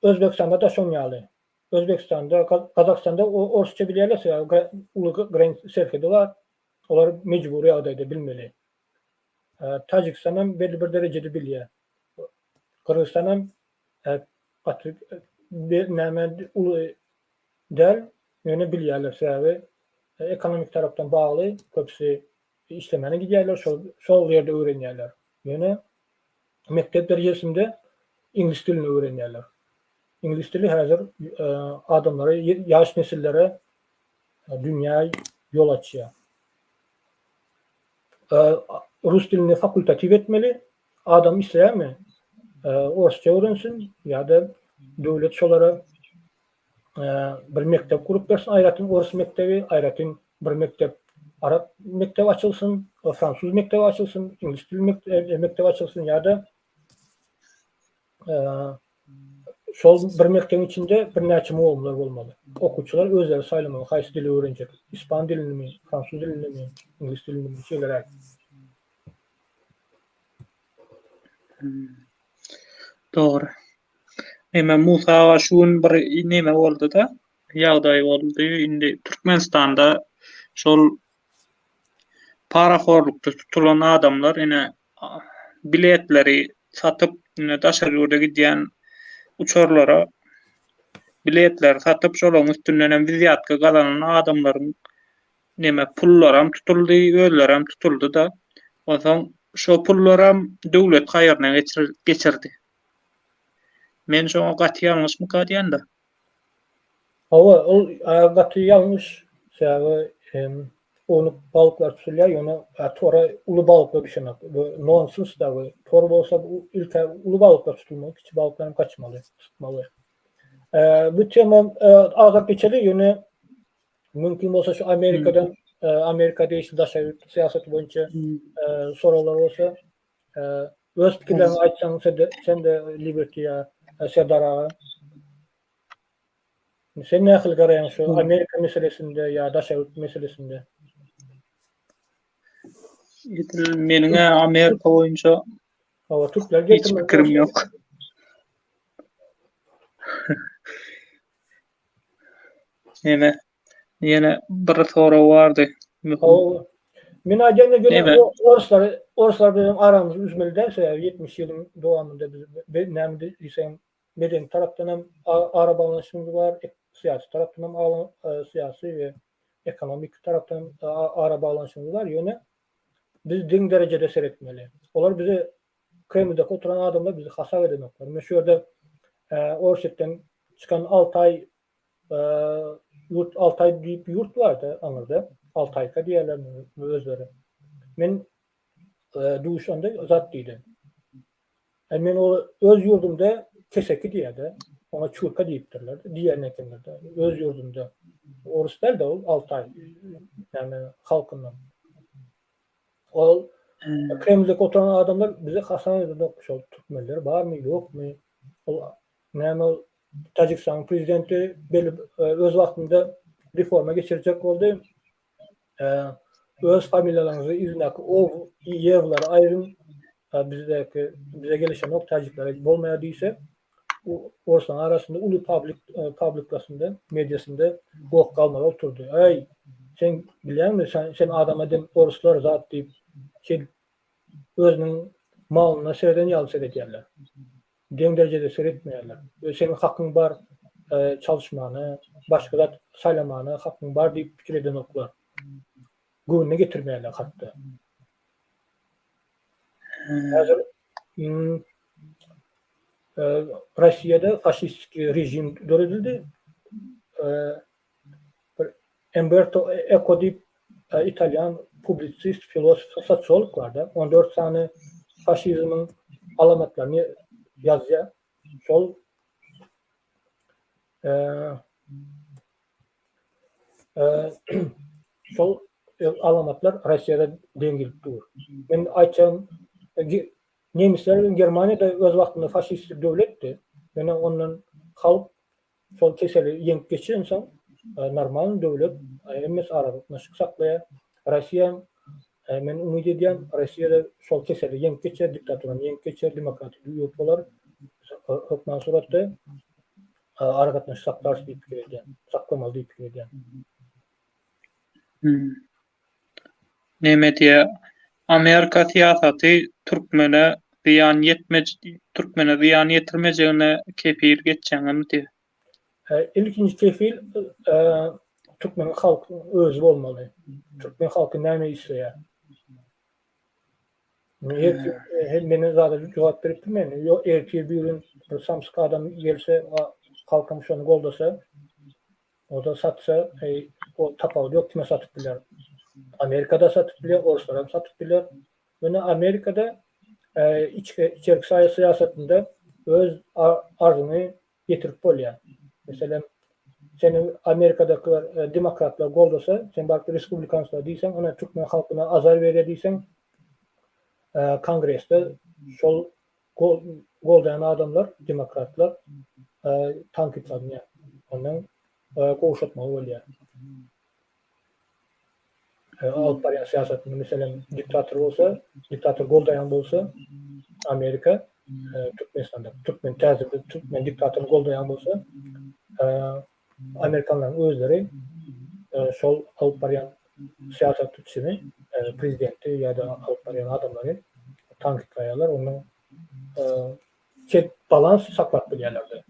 Özbegistanda-da şoň ýaly. Özbegistanda, Gazagystanda orsça bilýärler, sebäbi uly graniç serhedi bar. Olar mejbury ýagdaýda bilmeli. Täjigistan hem belli bir derejede bilýär. Gyrgyzystan hem gaty näme uly däl, ýöne bilýärler, sebäbi ekonomik tarapdan bagly, köpüsi işlemäne gidýärler, şol şol ýerde öwrenýärler. Ýöne mekdep derejesinde iňlis dilini öwrenýärler. Iňlis dili häzir adamlara, ýaş nesillere dünýä ýol açýar. Rus dilini fakultatiw etmeli. Adam isleýärmi, orsça öwrensin ýa-da döwlet şolara bir mekdep gurup bersin, aýratyn orus mekdebi, aýratyn bir mekdep arap mekdebi açylsyn, fransuz mekdebi açylsyn, iňlis dili mekdebi açylsyn ýa-da şol bir mekdebiň içinde birnäçe mugallymlar bolmaly. Okuwçylar özleri saýlamaly, haýsy dili öwrenjek, ispan dilinimi, fransuz dilinimi, iňlis dilinimi, şeýleräk. Dogry. Neme Musa aga şu gün bir neme boldy-da, ýagdaý boldy. Indi Türkmenistanda şol parahorlukda tutulan adamlar ine biletleri satyp, ine daşary ýurda gidýän uçarlara biletleri satyp, şolaryň üstünden hem wizýatka gazanan adamlaryň neme pullaram tutuldy, özlerem tutuldy-da. Onsoň şo pullaram döwlet haýryna geçirdi. Men şoňa gaty ýalňyşmyka diýende. Hawa, ol gaty ýalňyş. Sebäbi ownuk balyklar tutulýar, ýöne tora uly balyklar düşenok. Bu nonsens da bu. Tor bolsa ilk-ä uly balyklar tutulmaly, kiçi balyklar hem gaçmaly, tutmaly. Bu tema agzap geçeli, ýöne mümkin bolsa şu Amerikadan, Amerika degişli daşary ýurt syýasaty boýunça soraglar bolsa Öz pikirleriňi aýtsaň sen-de Liberty ýa Serdar aga. Sen nähili garaýaň şu Amerika meselesinde ýa daşary ýurt meselesinde? Edil meniň-ä Amerika boýunça Hawa, türkler hiç pikirim ýok. Neme? Ýene bir sorag bardy. Möhüm. Men aýdýan ýöne orslar orslar bilen aramyzy üzmeli däl sebäbi 70 ýylyň dowamynda biz näme diýseň medeni tarapdan hem ara baglanyşygymyz bar, syýasy tarapdan hem syýasy we ekonomik tarapdan ara baglanyşygymyz bar. Ýöne. Biz deň derejede seretmeli. Olar bizi Kremlde oturan adamlar bizi hasap edenoklar. Men şu ýerde Orsýetden çykan Altaý ýurt Altaý diýip ýurt bardy aňyrda. Altaýka diýýärler özleri. Men duşanda zat diýdi. Men ol öz ýurdumda keseki diýýär-de. Oňa çurka diýipdirler. Diýen ekenler-de. Öz ýurdumda. Orus däl-de ol Altaý. Ýagny halkyndan. Ol Kremlde oturan adamlar bizi hasap edenok. Şol türkmenler barmy, ýokmy? Ol näme ol Täjigistanyň prezidenti belli öz wagtynda reforma geçirjek boldy. Öz familiýalaryňyzy yzyndaky ow, ýewlary aýryň, bizdäki bize gelişenok täjiklere bolmaýar diýse, orslaryň arasynda uly publik publikasynda, mediasynda goh galmagal turdy. Äý, sen bilýäňmi, sen, sen adama dem orslar zat diýip, şeýdip özüniň malyna sereden ýaly seredýärler. Deň derejede seretmeýärler. Seniň hakyň bar çalyşmana, başga zat saýlamana hakyň bar diýip pikir edenoklar. Göwnüne getirmeýärler hatda. Häzir Russiýada faşistiki režim döredildi. Bir Umberto Eko diýip italýan publisist, filosof, sosiolog bar-da. 14 sany faşizmiň alamatlaryny ýazýar. Şol şol alamatlar Russiýada deň gelip dur. Men aýtjagym nemisler bilen Germaniýada öz wagtynda faşistik döwletdi. Ýöne ondan halk Şol keseli ýeňip geçensoň normalny döwlet hemmesi aragatnaşyk saklaýar. Russiýa men umyt edýän Russiýada şol keseli ýeňip geçer, diktaturany ýeňip geçer, demokratik ýurt bolar. Hökman suratda aragatnaşyk saklarys diýip pikir edýän. Saklamaly diýip pikir edýän. Neme diýýär, Amerika syýasaty türkmene zyýan ýetmej türkmene zyýan ýetirmejegine kepil geçýäňizmi diýýär. Ilkinji kepil türkmeniň halkynyň özi bolmaly. Türkmen halky näme isleýär? Her meni zada jogap berip bilmeýän. Ýok, ertir bir gün bir samsyk adam gelse, halkam şony goldasa, O-da satsa, eý, o tapawudy ýok kime satyp biler. Amerikada satyp biler, oruslaram satyp biler. Ýöne Amerikada içki içerki syýasatynda öz arzyňy ýetirip bolýar. Meselem, seni Amerikadakylar demokratlar goldasa, sen baryp respublikanslar diýseň, ine türkmen halkyna azar berýär diýseň, kongresde şol goldaýan adamlar, demokratlar tankytlanýar. Ondan gowşatmaly bolýar. Alyp barýan syýasatyny, meselem, diktator bolsa, diktator goldaýan bolsa, Amerika Türkmenistanda türkmen täze bir türkmen diktatoryny goldaýan bolsa, amerikanlaryň özleri şol alyp barýan syýasatçyny, prezidenti ýa-da alyp barýan adamlary tankytlaýarlar, onuň çet balans saklap bilýärler-de.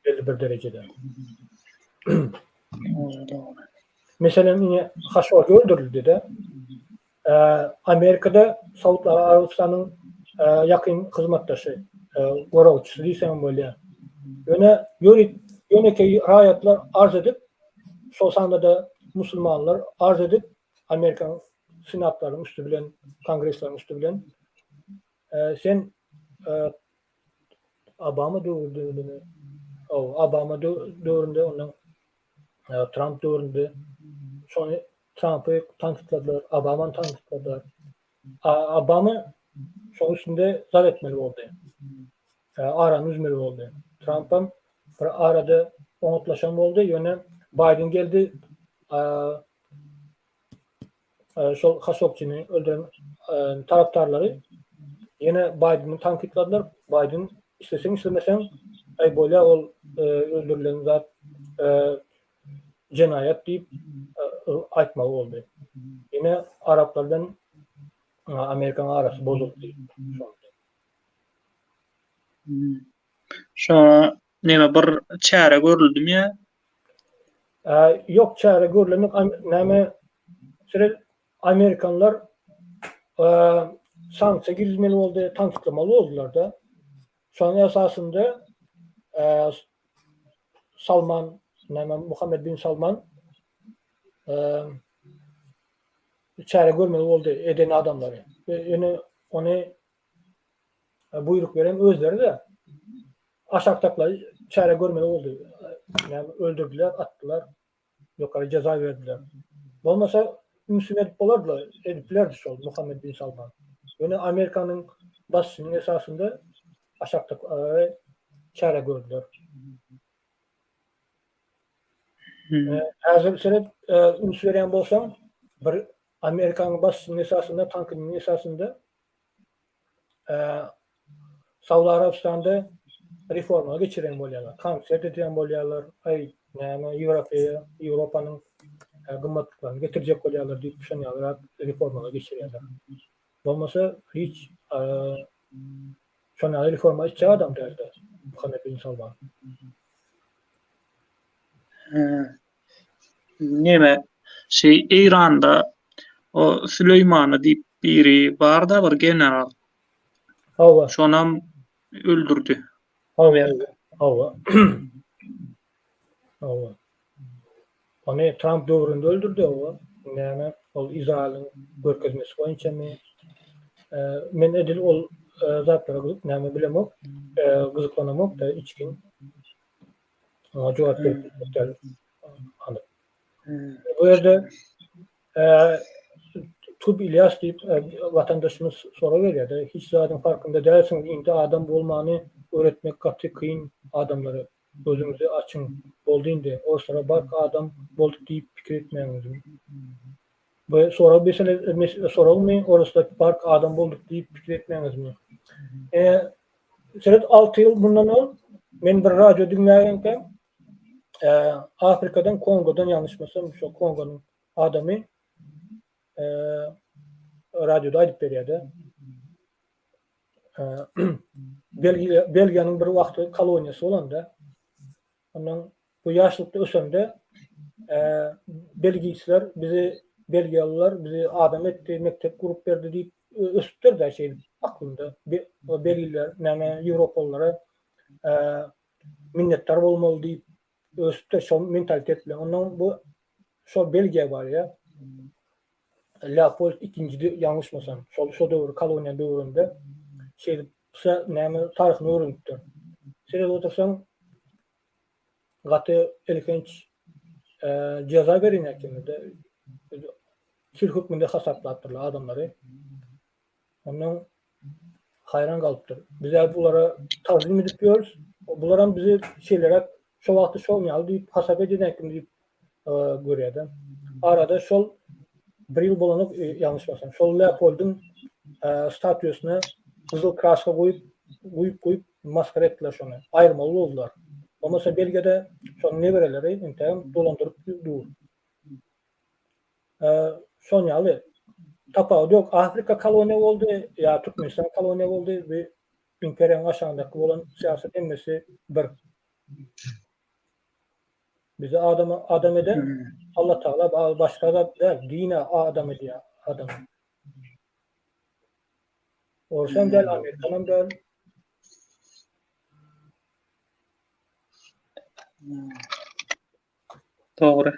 Belli bir derejede. Meselem, ine Haşoggi öldürildi-de. Amerikada Saud Arabystanyň ýakyn hyzmatdaşy, goragçysy diýseňem bolýar. Ýöne ýörit ýönekeý raýatlar arz edip, şol sanda-da musulmanlar arz edip, Amerikanyň senatlarynyň üsti bilen, kongresleriň üsti bilen sen Obama döwründemi? Obama döwründe ondan Tramp döwründe şony Trampy tankytladylar, Obamany tankytladylar. Obama şoň üstünde zat etmeli boldy. Arany üzmeli boldy. Trampam bir arada oňatlaşan boldy, ýöne Baýden geldi, şol Haşokçyny öldüren tarapdarlary ýene Baýdeni tankytladylar. Baýden isleseň islemeseň, aý bolýa ol öldürilen zat jenaýat diýip aýtmaly boldy. Ýene araplar bilen Amerikanyň arasy bozuldy şonda. Şoňa neme bir çäre görüldimi ýa? Ýok çäre görülenok. Näme? Seret amerikanlar sanksiýa girizmeli boldy, tankytlamaly boldular-da. Şonuň esasynda Salman, näme Muhammed bin Salman çäre görmeli boldy eden adamlary. Ýöne ony buýruk beren özleri-de aşakdakylar çäre görmeli boldy. Näme öldürdiler, atdylar. Ýokary jeza berdiler. Bolmasa ünsüm edip bolardylar, edip bilerdi şol Muhammed bin Salman. Ýöne Amerikanyň basyşynyň esasynda aşakdakilere çäre gördüler. Häzir seret, üns berýän bolsaň, bir Amerikanyň basyşynyň esasynda, tankydynyň esasynda Saud Arabystanda reforma geçiren bolýarlar, konsert edýän bolýarlar, aý näme ýewropeýa, Ýewropanyň gymmatlyklaryny getirjek bolýarlar diýip şon ýalyrak reformalar geçirýärler. Bolmasa hiç şon ýaly reforma etjek adam däldi Muhammed bin Salman. Neme, şeý Eýranda o Süleýmany diýip biri bar-da bir general. Hawa. Şonam öldürdi. Hawa, hawa. Hawa. Ony Tramp döwründe öldürdi, hawa. Näme, ol Izraýylyň görkezmesi boýunçamy? Men edil ol zatlara gyzyk näme bilemok, gyzyklanamok-da içgin. Oňa jogap berip bilmek däl anyk. Bu ýerde Tub Ilýas diýip watandaşymyz sorag berýär-de, hiç zadyň farkynda dälsiňiz, indi adam bolmany öwretmek gaty kyn adamlara, gözüňizi açyň, boldy indi, orslara bark adam bolduk diýip pikir etmäňiz. Bu sorag mesele soragmy, oruslar bark adam bolduk diýip pikir etmäňizmi? Seret 6 ýyl mundan ol men bir radio diňlägenkäm Afrikadan Kongodan ýalňyşmasam şo Kongonyň adamy radioda aýdyp berýärdi. Belgiýa Belgiýanyň bir wagty koloniýasy bolanda ondan bu ýaşlykda ösende belgiýçiler bizi belgiýalylar bizi adam etdi, mekdep gurup berdi diýip ösüpdir-de şeýdip aklynda. Belgiler näme ýewropalylara minnetdar bolmaly diýip ösüpdir şol mentalitet bilen. Ondan bu şol Belgiýa barýar. Leopold ikinji ýalňyşmasam, şol şo döwür koloniýa döwründe şeýdip näme taryhyny öwrenipdir. Şeýdip otursaň gaty elhenç jeza berýän ekeni-de. Kül hökmünde hasaplapdyrlar adamlary. Ondan haýran galypdyr. Biz-ä bulara tagzym edip ýörüs. Bularam bizi şeýleräk şo wagty şol ýaly diýip hasap edýän eken diýip görýär-de. Arada şol bir ýyl bolanok ýalňyşmasam. Şol Leopoldyň statuýasyna gyzyl kraska guýup, guýup, guýup masgara etdiler şony. Aýyrmaly boldular. Bolmasa Belgiýada şonuň nebereleri entägem dolandyryp dur. Şon ýaly tapawudy ýok. Afrika koloniýa boldy ýa Türkmenistan koloniýa boldy bu imperiýanyň aşagyndaky bolan syýasat hemmesi bir. Bizi adam adam eden Allah Tagala başga zat däl. Dine adam edýär adamy. Orsam däl, Amerikanam däl. Dogry.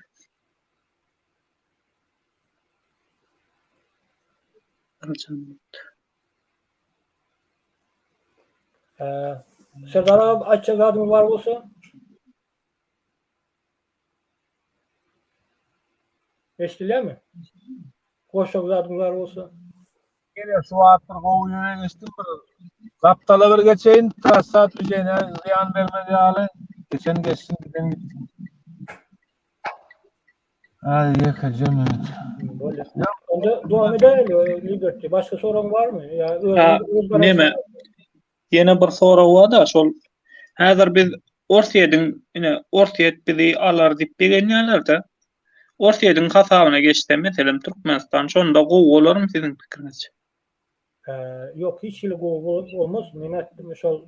Serdar aga aýtjak zadyňyz bar bolsa. Eşidilýärmi? Goşjak zadyňyz bar bolsa. Gene şu wagt bir gowy ýere geçdim bir gapdala bir geçeýin trassa düşeýin zyýan bermez ýaly geçen geçsin giden gitsin. Aý ýekeje minut. Bolýar. Onda dowam edäýeli Liberty. Başga soragyň barmy? Ýa özüň öz Neme? Ýene bir sorag bar-da, şol häzir biz Orsýetiň ine Orsýet bizi alar diýip begenýärler-de. Orsýetiň hasabyna geçse, meselem, Türkmenistan şonda gowy bolarmy siziň pikiriňizçe? Ýok, hiç hili gowy bolmaz. Men aýtdym şol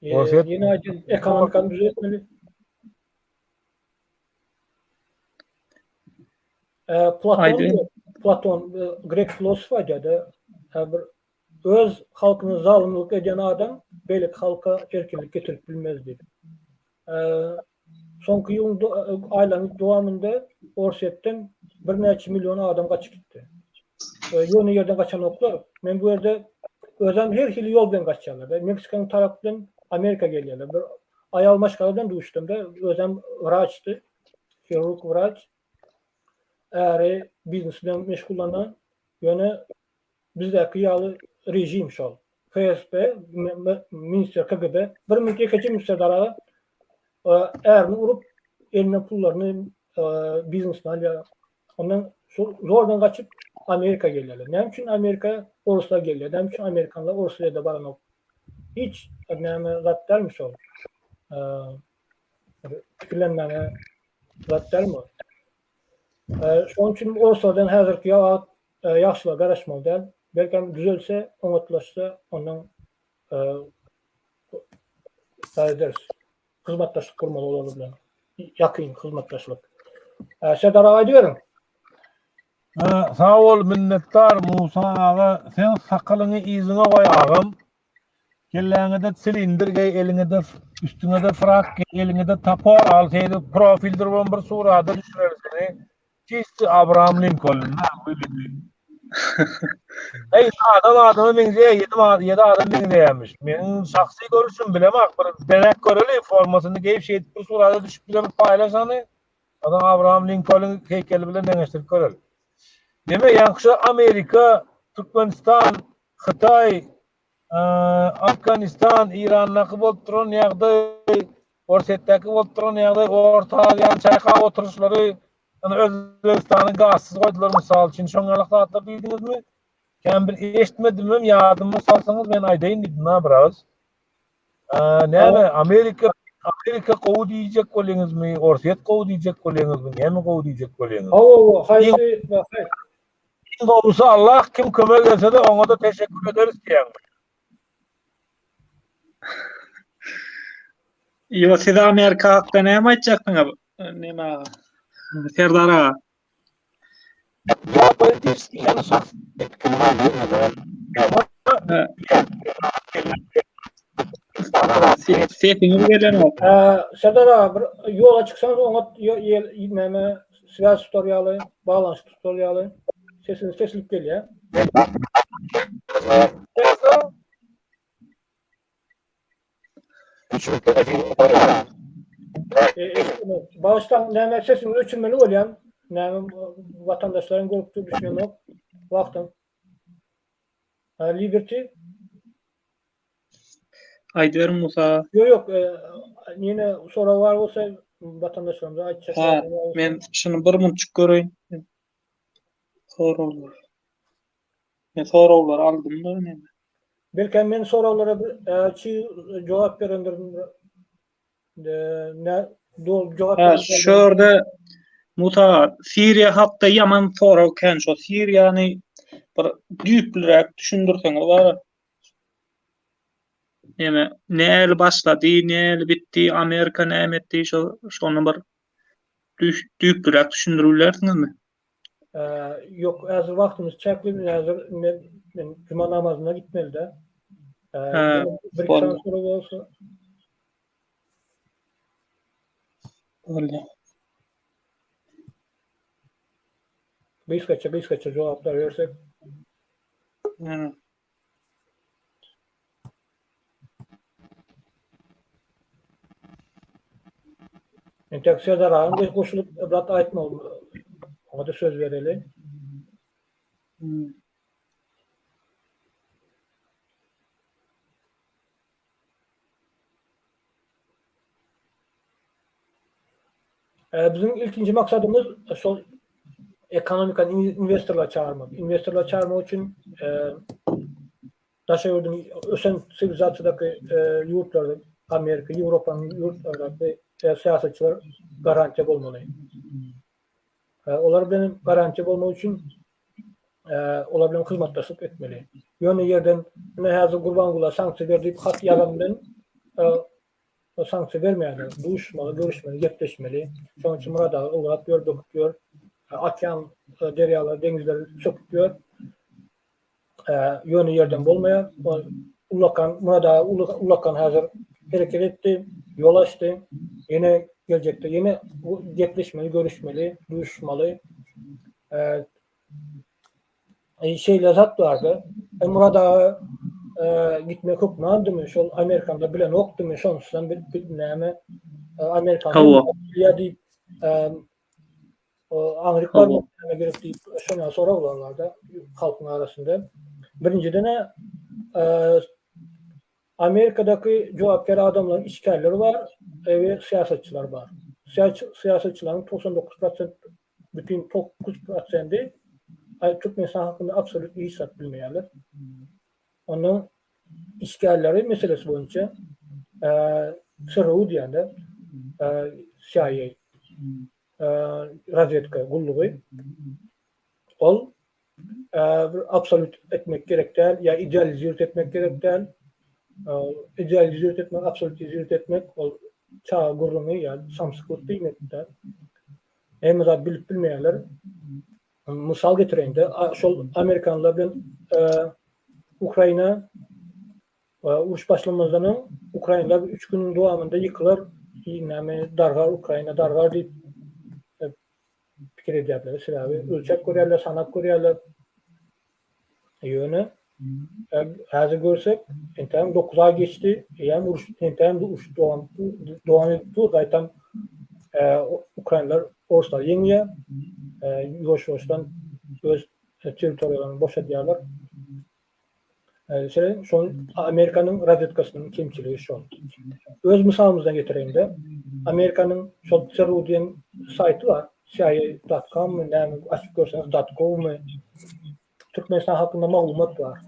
Orsýet ýene aýdýan, ekonomikany düzetmeli. Platon Platon grek filosofy aýdýar-da, bir öz halkyna zalymlyk edýän adam beýleki halka erkinlik getirip bilmez diýip. Soňky ýylyň aýlaryň dowamynda Orsýetden birnäçe million adam gaçyp gitdi. Ýöne ýerden gaçanoklar. Men bu ýerde özem her hili ýol bilen gaçýarlar. Meksikanyň tarapy bilen Amerika gelýärler. Bir aýal maşgala bilen duşdum-da, özem wraçdy, hirurg wraç. Äri biznes bilen meşgullanýan. Ýöne bizdäki ýaly režim şol. FSB, ministr KGB, bir minut ýekeje minut Serdar aga, ärini urup, elinden pullaryny, biznesini alýar. Ondan şol zordan gaçyp Amerika gelýärler. Näme üçin Amerika oruslar gelýär? Näme üçin amerikanlar Orsýede baranok? Hiç näme zat dälmi şol? Pikirlenmäge zat dälmi? Şonuň üçin orslardan häzirki wagt ýagşylyga garaşmaly däl. Belkem düzelse, oňatlaşsa, ondan zat ederis. Hyzmatdaşlyk gurmaly olar bilen. Ýakyn hyzmatdaşlyk. Serdar aga aýdyberiň. Sag bol minnetdar Musa aga sen sakalyňy yzyňa goý agam. Kelläňede silindir geý eliňede üstüňede frak geý eliňede topor al seýdip profil durban bir surada düşüreli seni. Çisti Abraham Linkoln Eý adam adama meňzeýär ýedi ýedi adam meňzeýärmiş. Meniň şahsy görüşim bilemok bir denek göreli formasyny geýip şeýdip bir surada düşüp bize bir paýlaş hany. Ondan Abraham Linkoln heýkeli bilen deňeşdirip göreli. Deme ýaňky şu Amerika, Türkmenistan, Hytaý, Afganistan, Irandaky bolup duran ýagdaý, Orsýetdäki bolup duran ýagdaý, Orta Aziýanyň çaýkap oturyşlary, ýani Özbegistany gazsyz goýdular mysal üçin, şoň ýaly zatlar diýdiňizmi? Kän bir eşitmedimem, ýadyma salsaňyz men aýdaýyn diýdim-ä biraz. Näme, Amerika Amerika gowy diýjek bolýaňyzmy, Orsýet gowy diýjek bolýaňyzmy, näme gowy diýjek bolýaňyz? Hawa, haýsy, Iň gowusy Allah kim kömek etsede oňada teşekkür ederis diýäňmi? Ýo siz Amerika hakda näme aýtjaksyňyz? Näme aga? Serdar aga. Ýa politiski ýa şahsy pikirim aýdýan. Sesiňiz gelenok. Serdar aga bir ýola çyksaňyz oňat näme swýaz tutar ýaly, baglanyşyk tutar ýaly sesiňiz kesilip gelýär. Bagyşlaň näme sesiňizi öçürmeli bolýan. Näme watandaşlaryň görüp dur düşünenok. Wagtyň. Liberty. Aýdyberiň Musa. Ýok ýok, ýene sorag bar bolsa watandaşlarymyza aýtjak. Ha, men şuny bir munçuk göreýin. Soraglar. Men soraglary aldym-da näme. Belki men soraglara bir çig jogap berendirin. Ne doly jogap Ha, şu ýerde Musa Siriýa hakda ýaman sorag kän. Şo Siriýany bir düýplüräk düşündirseňiz bar. Näme, näli başlady, näli bitdi, Amerika näme etdi, şo şony bir düýplüräk düşündirip bilersiňizmi? Ýok, häzir wagtymyz çäkli, häzir men men juma namazyna gitmeli-de. Bir iki sany sorag bolsa. Bolýar. Gysgaça, gysgaça jogaplar bersek. Entek Serdar agaň goşulyp zat aýtmaly. Oňa-da söz bereli. Biziň ilkinji maksadymyz şol ekonomikany inwestorlar çagyrmak. Inwestorlar çagyrmak üçin daşary ýurduň ösen siwilizasiýadaky ýurtlarda, Amerika, Ýewropanyň ýurtlardaky syýasatçylar garantiýa bolmaly. Olar bilen garantiýa bolmak üçin olar bilen hyzmatdaşlyk etmeli. Ýöne ýerden ine häzir Gurbangula sanksiýa ber diýip hat ýazan bilen sanksiýa bermeýärler. Duşmaly, görüşmeli, gepleşmeli. Şonuň üçin Myrat aga ylgap ýör, böküp ýör. Okean, derýalar, deňizler söküp ýör. Ýöne ýerden bolmaýar. Ullakan, Murad aga ullakan häzir hereket etdi, ýol açdy. Ýene geljekde ýene gepleşmeli, görüşmeli, duşuşmaly. Şeýle zat bardy. Murad aga gitmek hökmandymy? Şol amerikanlar bilenokdymy? Şonsuzam näme? Amerikan bilýär diýip Aňryk barmak näme gerek diýip şoňa soraglar barda halkyň arasynda. Birinjiden-ä Amerikadaky jogapkär adamlaryň işgärleri bar we syýasatçylar bar. Syýasatçylaryň 99 prosent bütin 9 prosendi Türkmenistan hakynda absolýut hiç zat bilmeýärler. Ondan işgärleri meselesi boýunça CRU diýende CIA razwedka gullugy ol bir absolýut etmek gerek däl ýa idealizirowat etmek gerek däl. Idealizirowat etmek, absolýutizirowat etmek ol çaga gürrüňi ýa samsyklyk diýmekdir. Hemme zat bilip bilmeýärler. Mysal getireýin-de, şol amerikanlar bilen Ukraina uruş başlamazdan öň ukrainler üç günüň dowamynda ýykylar, näme dargar Ukraina dargar diýip pikir edýärdiler. Sebäbi ölçäp görýärler, sanap görýärler. Ýöne häzir görsek, entägem 9 aý geçdi, eýýäm uruş entägem uruş dowam dowam edip dur, gaýtam ukrainler orslary ýeňýär, ýuwaş-ýuwaşdan öz territoriýalaryny boşadýarlar. Şeýle şol Amerikanyň razwedkasynyň kemçiligi şol. Öz mysalymyzdan getireýin-de, Amerikanyň şol CRU diýen saýty bar, CIA.com-my näme açyp görseňiz .gov-my Türkmenistan hakynda maglumat bar.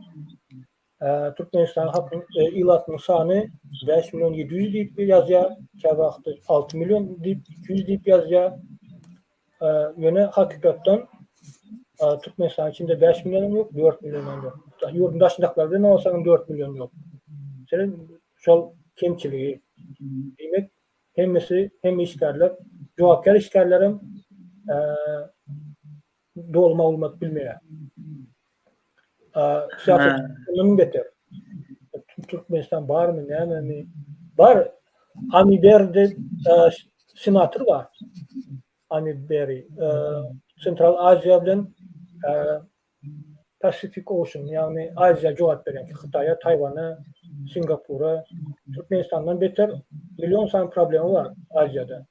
Türkmenistan halkyň ilatynyň sany 5 million 700 diýip ýazýar, käwagtda 6 million diýip 200 diýip ýazýar. Ýöne hakykatdan Türkmenistanyň içinde 5 million ýok, 4 million ýok. Ýurduň daşyndakylar bilen alsaň 4 million ýok. Şeýle şol kemçiligi diýmek hemmesi hemme işgärler, jogapkär işgärlerem doly maglumat bilmeýär. Syýasat ondan beter. Türkmenistan barmy, nämemi? Bar. Ami Berdi senator bar. Ami Berri. Sentral Aziýa bilen Pacific Ocean, ýagny Aziýa jogap berýän Hytaýa, Taýwana, Singapura, Türkmenistandan beter million sany problema bar Aziýada.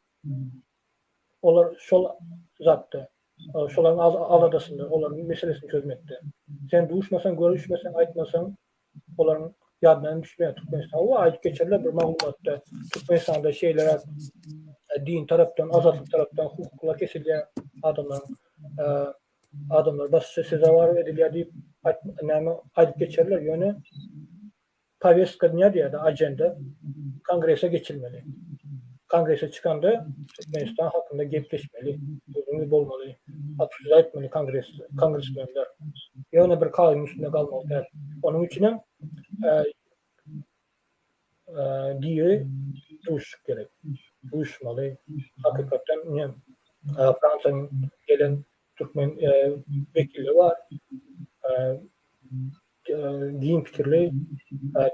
Olar şol zatda, şolaryň aladasynda, olaryň meselesini çözmekde. Sen duşmasaň, görüşmeseň, aýtmasaň, olaryň ýadyna hem düşmeýär Türkmenistan. Hawa, aýdyp geçerler bir maglumatda, Türkmenistanda şeýleräk din tarapdan, azatlyk tarapdan hukuklar kesilýär adamlaryň, adamlar basyşa sezewar edilýär diýip, näme aýdyp geçerler, ýöne Powestka dünýä diýýärdi, agenda Kongrese geçilmeli. Kongrese çykanda Türkmenistan hakynda gepleşmeli, gürrüňi bolmaly, obsuzdat etmeli kongres, kongresmenler. Ýöne bir kagyzyň üstünde galmaly däl. Onuň üçinem diri duşuşyk gerek. Duşuşmaly. Hakykatdan ine Fransiýanyň gelen türkmen wekili bar. Giň pikirli,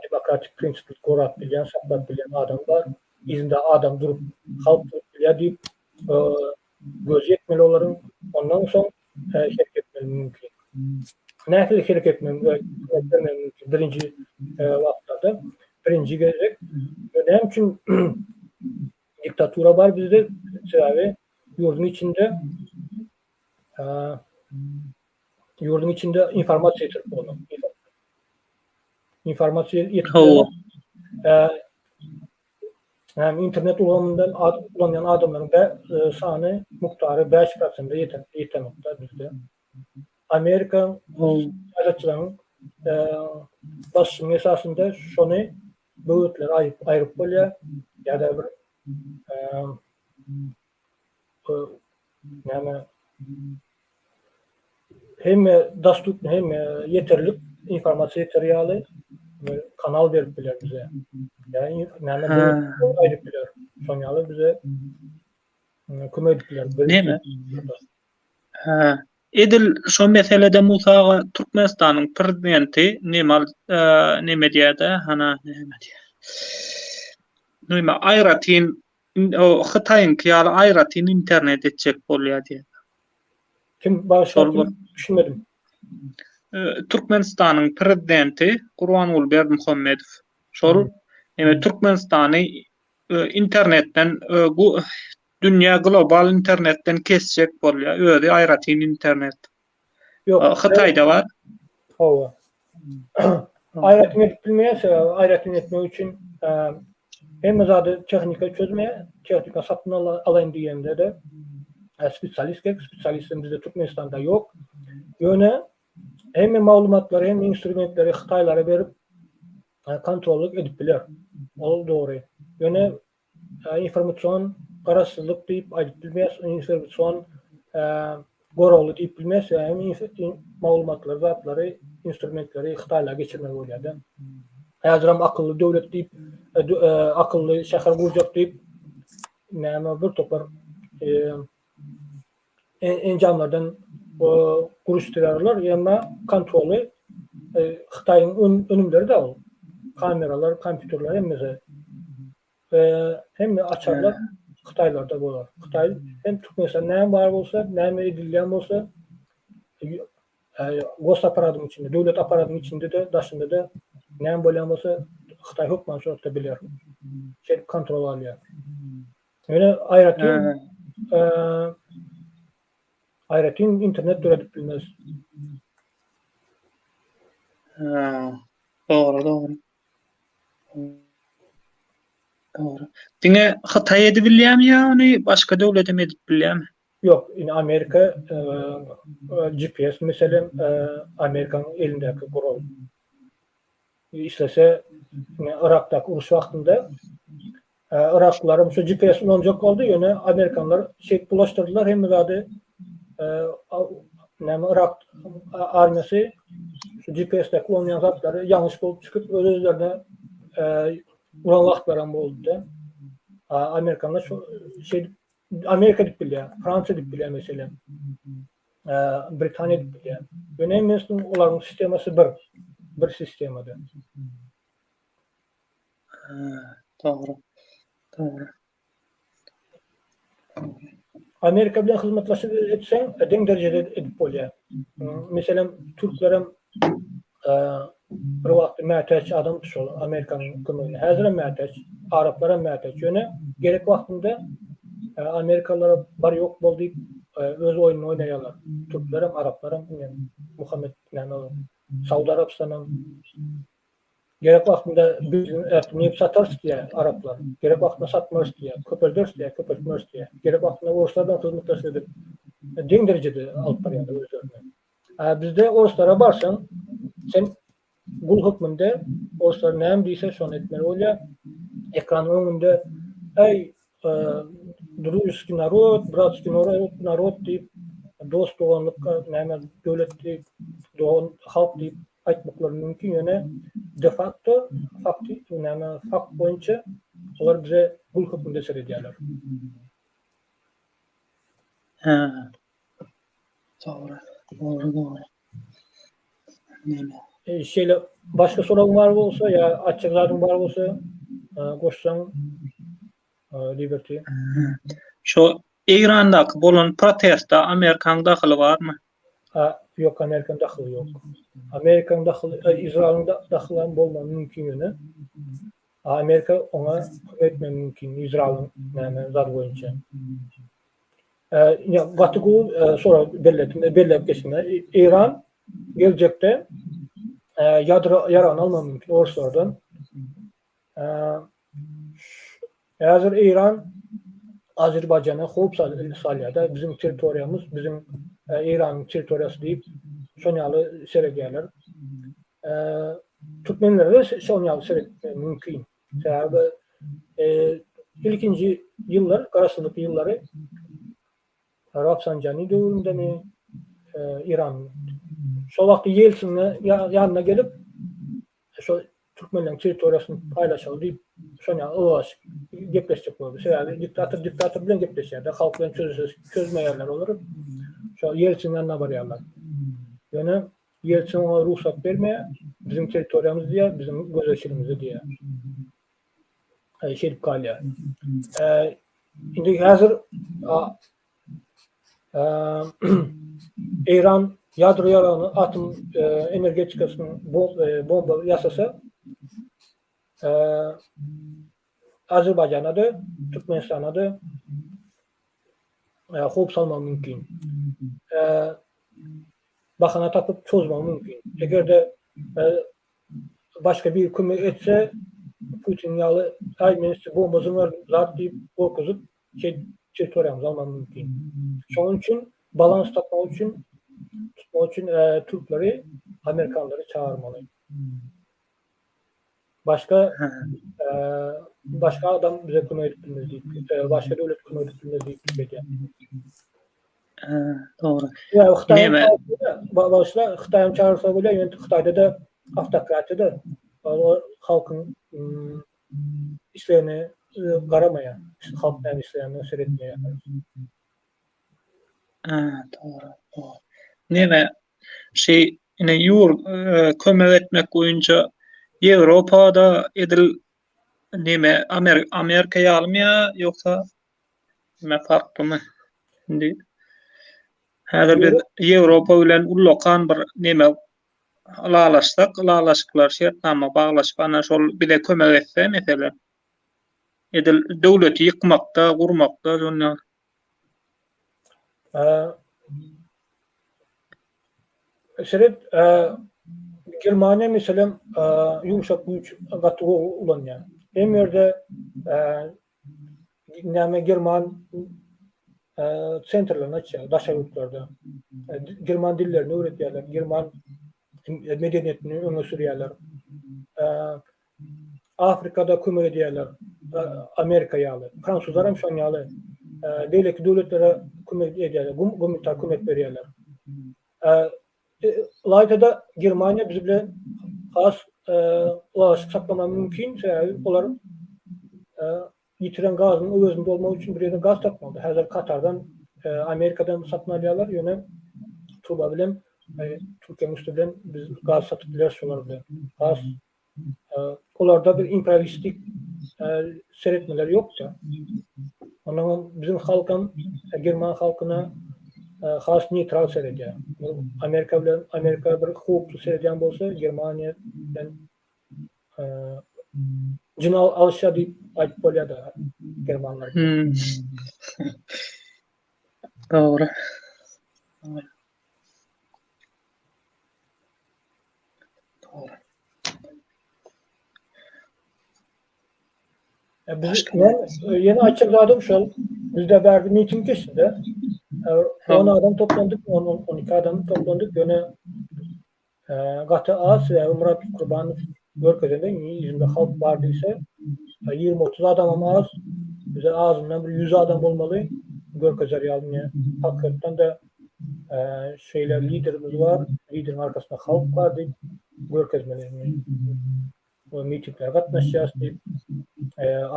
demokratik prinsipleri gorap bilýän, saklap bilýän adam bar. Yzynda adam durup, halk durup bilýär diýip, gözi ýetmeli olaryň. Ondan soň hereket etmeli mümkin. Nähili hereket etmeli mümkin? Birinji wagtlarda, birinji gezek. Näme üçin diktatura bar bizde? Sebäbi ýurduň içinde Ýurduň içinde informasiýa ýetirip bolanok. Informasiýa ýetirip bolanok. Hem internet ulgamyndan ulanýan adamlaryň sany mukdary 5%-e ýeten ýetenokda bizde. Amerika syýasatçylaryň basyşynyň esasynda şony böwetleri aýryp bolýar ýa-da bir näme hemme dostupny hemme ýeterlik informasiýa ýeter ýaly kanal berip biler bize. Ýa näme aýdyp biler. Şoň ýaly bize kömek edip biler. Näme? Hä. Edil şo meselede Musa aga Türkmenistanyň prezidenti neme al neme diýýär-de, hana näme diýýär. Neme aýratyn o Hytaýyňky ýaly aýratyn internet etjek bolýar diýýär. Kim bagyşla kim düşünmedim. Türkmenistanyň prezidenti Gurbanguly Berdimuhamedow şol neme Türkmenistany internetden Dünýä global internetden kesjek bolýar. Özi aýratyn internet. Ýok. Hytaýda bar. Hawa. Aýratyn edip bilmeýär, sebäbi aýratyn etmek üçin hemme zady tehnika çözmeýär. Tehnika satyn alaýyn diýende-de spesialist gerek, spesialist hem bizde Türkmenistanda ýok. Ýöne hemme maglumatlary, hemme instrumentleri hytaýlara berip kontrollyk edip biler. Ol dogry. Ýöne Informasion garaşsyzlyk diýip aýdyp bilmeýäs, informasion goragly diýip bilmeýäs, ýagny maglumatlary, zatlary, instrumentleri Hytaýla geçirmeli bolýar-da. Häzirem akylly döwlet diýip, akylly şäher gurjak diýip, näme bir topar enjamlardan guruşdyrarlar, emma kontroly Hytaýyň önümleri-de ol. Kameralar, kompýuterler hemmesi. Hemme açarlar Hytaýlarda bolar. Hytaý hem Türkmenistan näme bar bolsa, näme edilýän bolsa gos apparatyň içinde, döwlet apparatyň içinde-de, daşynda-da näme bolýan bolsa Hytaý hökman suratda biler. Şeýdip kontrol alýar. Ýöne aýratyn aýratyn internet döredip bilmez. Ha, dogry, dogry. Dogry. Diňe Hytaý edibilýärmi ýa ony başga döwlet hem edip bilýärmi? Ýok, indi Amerika GPS meselem Amerikanyň elindäki gural. Islese Yrakdaky uruş wagtynda Yraklylaram şu GPS ulanjak boldy, ýöne amerikanlar şeýdip bulaşdyrdylar hemme zady. Näme Yrak armiýasy şu GPS-däki ulanýan zatlary ýalňyş bolup çykyp öz-özlerine uran wagtlaram boldy-da. Amerikanlar şu şeýdip Amerika edip bilýär, Fransiýa edip bilýär meselem. Britaniýa edip bilýär. Ýöne hemmesiniň olaryň sistemasy bir. Bir sistemada. Dogry. Dogry. Amerika bilen hyzmatlaşyk etseň, deň derejede edip bolýar. Meselem, türklerem bir wagtda mätäç adamdy şol Amerikanyň kömegine. Häzirem mätäç, araplaram mätäç. Ýöne gerek wagtynda amerikalylara bar ýok bol diýip öz oýnuny oýnaýarlar. Türklerem, araplaram, Muhammet näme Saud Arabystanam Gerek wagtynda nebit satarys diýýär araplar. Gerek wagtynda satmarys diýýär. Köpelderis diýýär, köpeltmeris diýýär. Gerek wagtynda orslar bilen hyzmatdaşlyk edip, deň derejede alyp barýarlar özlerini. A bizde orslara barsaň, sen gul hökmünde orslar näme diýse şony etmeli bolýar. Ekranyň öňünde äý družeskiý narod, bratskiý narod diýip, dost-doganlyk näme döwlet diýip, dogan halk diýip aýtmaklary mümkin, ýöne de facto, fakty, näme, fakt boýunça olar bize gul hökmünde seredýärler. Hä. Dogry, dogry, dogry. Näme? E, şeýle başga soragyň bar bolsa ýa aýtjak zadyň bar bolsa, goşsaň Liberty. Şo Eýrandaky bolan protestde Amerikaň dahyly barmy? A ýok Amerikanyň dahyly ýok. Amerikanyň dahyly Izraeliň dahyly hem bolmagy mümkin ýöne. Amerika oňa kömek etmegi mümkin Izraeliň näme zady boýunça. Ýa gaty gowy sorag belledim, belläp geçdim. Eýran geljekde ýadro ýaragyny almagy mümkin orslardan. Häzir Eýran Azerbaýjana howp salýar-da, biziň territoriýamyz, biziň Eýranyň territoriýasy diýip, şon ýaly seredýärler. Türkmenlere-de şon ýaly seretmek mümkin. Sebäbi ilkinji ýyllar, garaşsyzlyk ýyllary Rafsanjani döwründemi Eýranyň şol wagtda Ýelsinge ýanyna gelip, şo türkmenleriň territoriýasyny paýlaşaly diýip, şoň ýaly ylalaşyk gepleşjek boldy. Sebäbi diktator diktator bilen gepleşýär-de, halk bilen çözmeýärler olary. Şo Ýeltsiniň ýanyna barýarlar. Ýöne Ýeltsin oňa rugsat bermeýär, biziň territoriýamyz diýýär, biziň gözegçiligimizde diýýär. Şeýdip galýar. Indi häzir Eýran ýadro ýaragyny, atom energetikasynyň bomba ýasasa, Azerbaýjana-da, Türkmenistana-da howp salmagy mümkin. Bahana tapyp çozmagy mümkin. Eger-de başga biri kömek etse, Putin ýaly, aý men size bomba zyňaryn zat diýip gorkuzyp, şeýdip territoriýamyzy almagy mümkin. Şonuň üçin balans tapmak üçin, tutmak üçin türkleri, amerikanlary çagyrmaly. Başga başga adam bize kömek edip bilmez diýip, başga döwlet kömek edip bilmez diýip pikir edýär. Dogry. Ýa Hytaý bagyşla, Hytaýam çagyrsa bolýar, ýöne Hytaýda-da awtokratiýada ol halkyň islegine garamaýar. Halk näme isleýänine seretmeýär. Dogry, dogry. Neme şeý ine ýur kömek etmek boýunça Ýewropada edil neme Amerika ýalymy ýa ýogsa neme farklymy? Indi häzir biz Ýewropa bilen ullakan bir neme ylalaşsak, ylalaşyklar, şertnama baglaşyp, ana şol bize kömek etse, meselem, edil döwleti ýykmakda, gurmakda şonda Seret, Germaniýa meselem ýumşak güýç gaty gowy ulanýar. Hem ýerde näme german sentrlerini açýar daşary ýurtlarda. German dillerini öwredýärler, german medeniýetini öňe sürýärler. Afrikada kömek edýärler, Amerika ýaly. Fransuzlar hem şoň ýaly. Beýleki döwletlere kömek edýärler, gumanitar kömek berýärler. Ylaýta-da Germaniýa biz bilen has ylalaşyk saklamagy mümkin, sebäbi olar ýitiren gazynyň öwezini dolmak üçin bir ýerden gaz tapmaly. Häzir Katardan, Amerikadan satyn alýarlar, ýöne truba bilen, Türkiýäniň üsti bilen biz gaz satyp bileris şolar bilen. Gaz olarda bir imperialistik seretmeler ýokdy. Ondan biziň halkam german halkyna has neýtral seredýär. Amerika bilen Amerika bir howply seredýän bolsa, Germaniýa bilen jyn alyşýar diýip aýdyp bolýar-da germanlar. Hmm. Dogry. Dogry. Biz, men ýene aýtjak zadym şol, bizde bärde miting geçdi. 10 adam toplandyk, 10 12 adam toplandyk, ýöne Gaty az sebäbi Myrat Kurbanow görkezende ýüzünde halk bar diýse 20-30 adamam az bize azyndan bir 100 adam bolmaly görkezer ýaly ine hakykatdan-da şeýle liderimiz bar lideriň arkasynda halk bar diýip görkezmeli we mitinglere gatnaşýarys diýip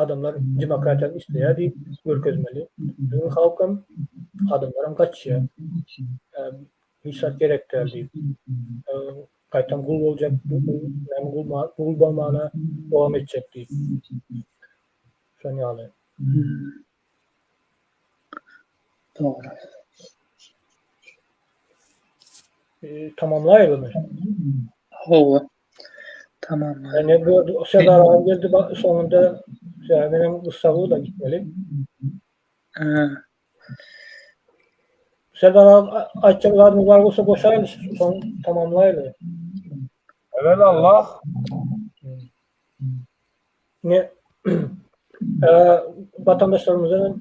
adamlar demokratiýany isleýär diýip görkezmeli biziň halkam adamlaram gaçýar Hiç zat gerek däl diýip. Gaýtam gul boljak, näme gul bolmana dowam etjek diýip. Şon ýaly. Dogry. Tamamlaýalymy? Hawa. Tamamlaýaly. Yani bu Serdar aga geldi soňunda menem Gussawa-da gitmeli. Serdar aga aýtjak zadyňyz bar bolsa goşaýyň soň tamamlaýly. Evel Allah. Ne watandaşlarymyzdan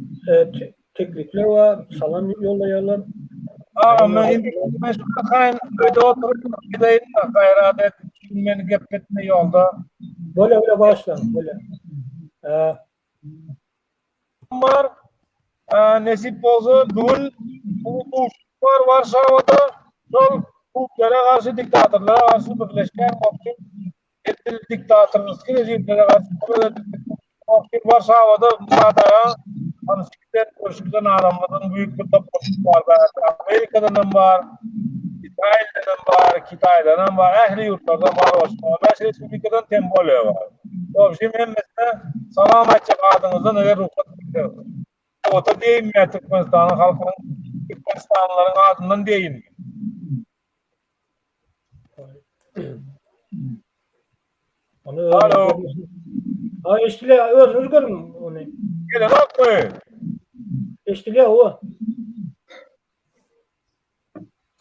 teklipler bar, salam ýollaýarlar. Agam men indi men şu kaýyn öýde oturyp gideýin gaýrat et meni gepletme ýolda. Bolýa bolýa bagyşlaň bolýa. Bar. Nesip bolsa bu gün bu duşuşyk bar Warşawada. Şol Putlere garşy diktatorlara garşy birleşýän wagty edil diktatorlyk rejimlere garşy Warşawada Myrat aga. Tanyşyp giden, görüşüp giden adamlardan büyük bir topluluk bar bärde. Amerikadan hem bar, Italya'dan hem bar, Kitay'dan hem bar, ähli ýurtlardan bar bolsun. 15 respublikadan tem bolýar bar. Obşim hemmesine salam aýtjak adyňyzdan eger rugsat berseňiz. Ota diýeýin men Türkmenistanyň halkynyň, türkmenistanlylaryň adyndan diýeýin. Ony Alo. Ha, eşidilýär, özüňiz görüň ony. Gelenokmy? Eşidilýär, owa.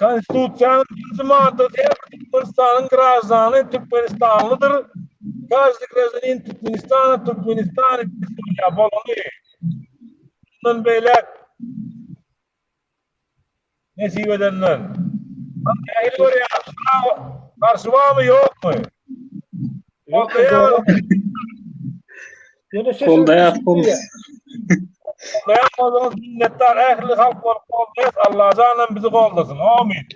Konstitusiýanyň ikinji maddasy her bir Türkmenistanyň graždany türkmenistanlydyr. Każdy graždanin Türkmenistana Türkmenistan bolýar bolany. Mundan beýläk Nesip edenden. Nähili görýäňiz? Garşy barmy, ýokmy? Goldaýas, Goldaýan bolsaňyz minnetdar ähli halk bolup goldaýas Allajanam bizi goldasyn. Amin.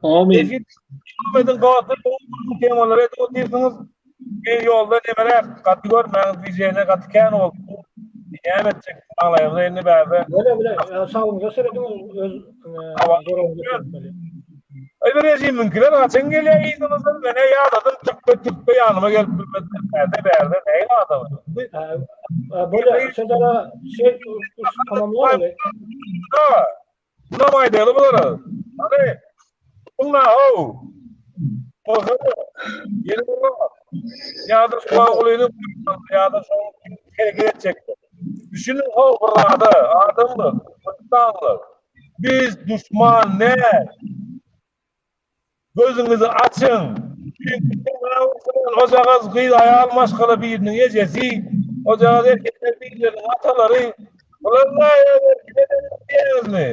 Amin. Ahmediň dosty bu temalary edip otyrsyňyz. Men ýolda nemeräk gaty görmäň diýjegine gaty kän boldy. Näme etjek maňlaýymyza indi bärde. Bile bile saglygyňyza serediň öz Aý bir rejimiňkiler haçan gelýär yzyňyzdan menä ýadadym türkme türkme ýanyma gelip bilmediler bärde bärde näin adamy. Bolýa Serdar şey tamamlaly. Munam aýdaly bulara. Hany, tutuň-la, how! Bolsa-da, ýene bir wagt, ýa-da Gurbangulyny ýa-da şoň hereket etjekdir. Düşüniň, how, bir zada, adamlar, ynsanlar, biz duşman däl. Gözüňizi açyň! Çünki ojagaz gyz aýal maşgala biriniň ejesi, ojagaz erkekler birleriniň atalary. Bular näme diýýäňizmi?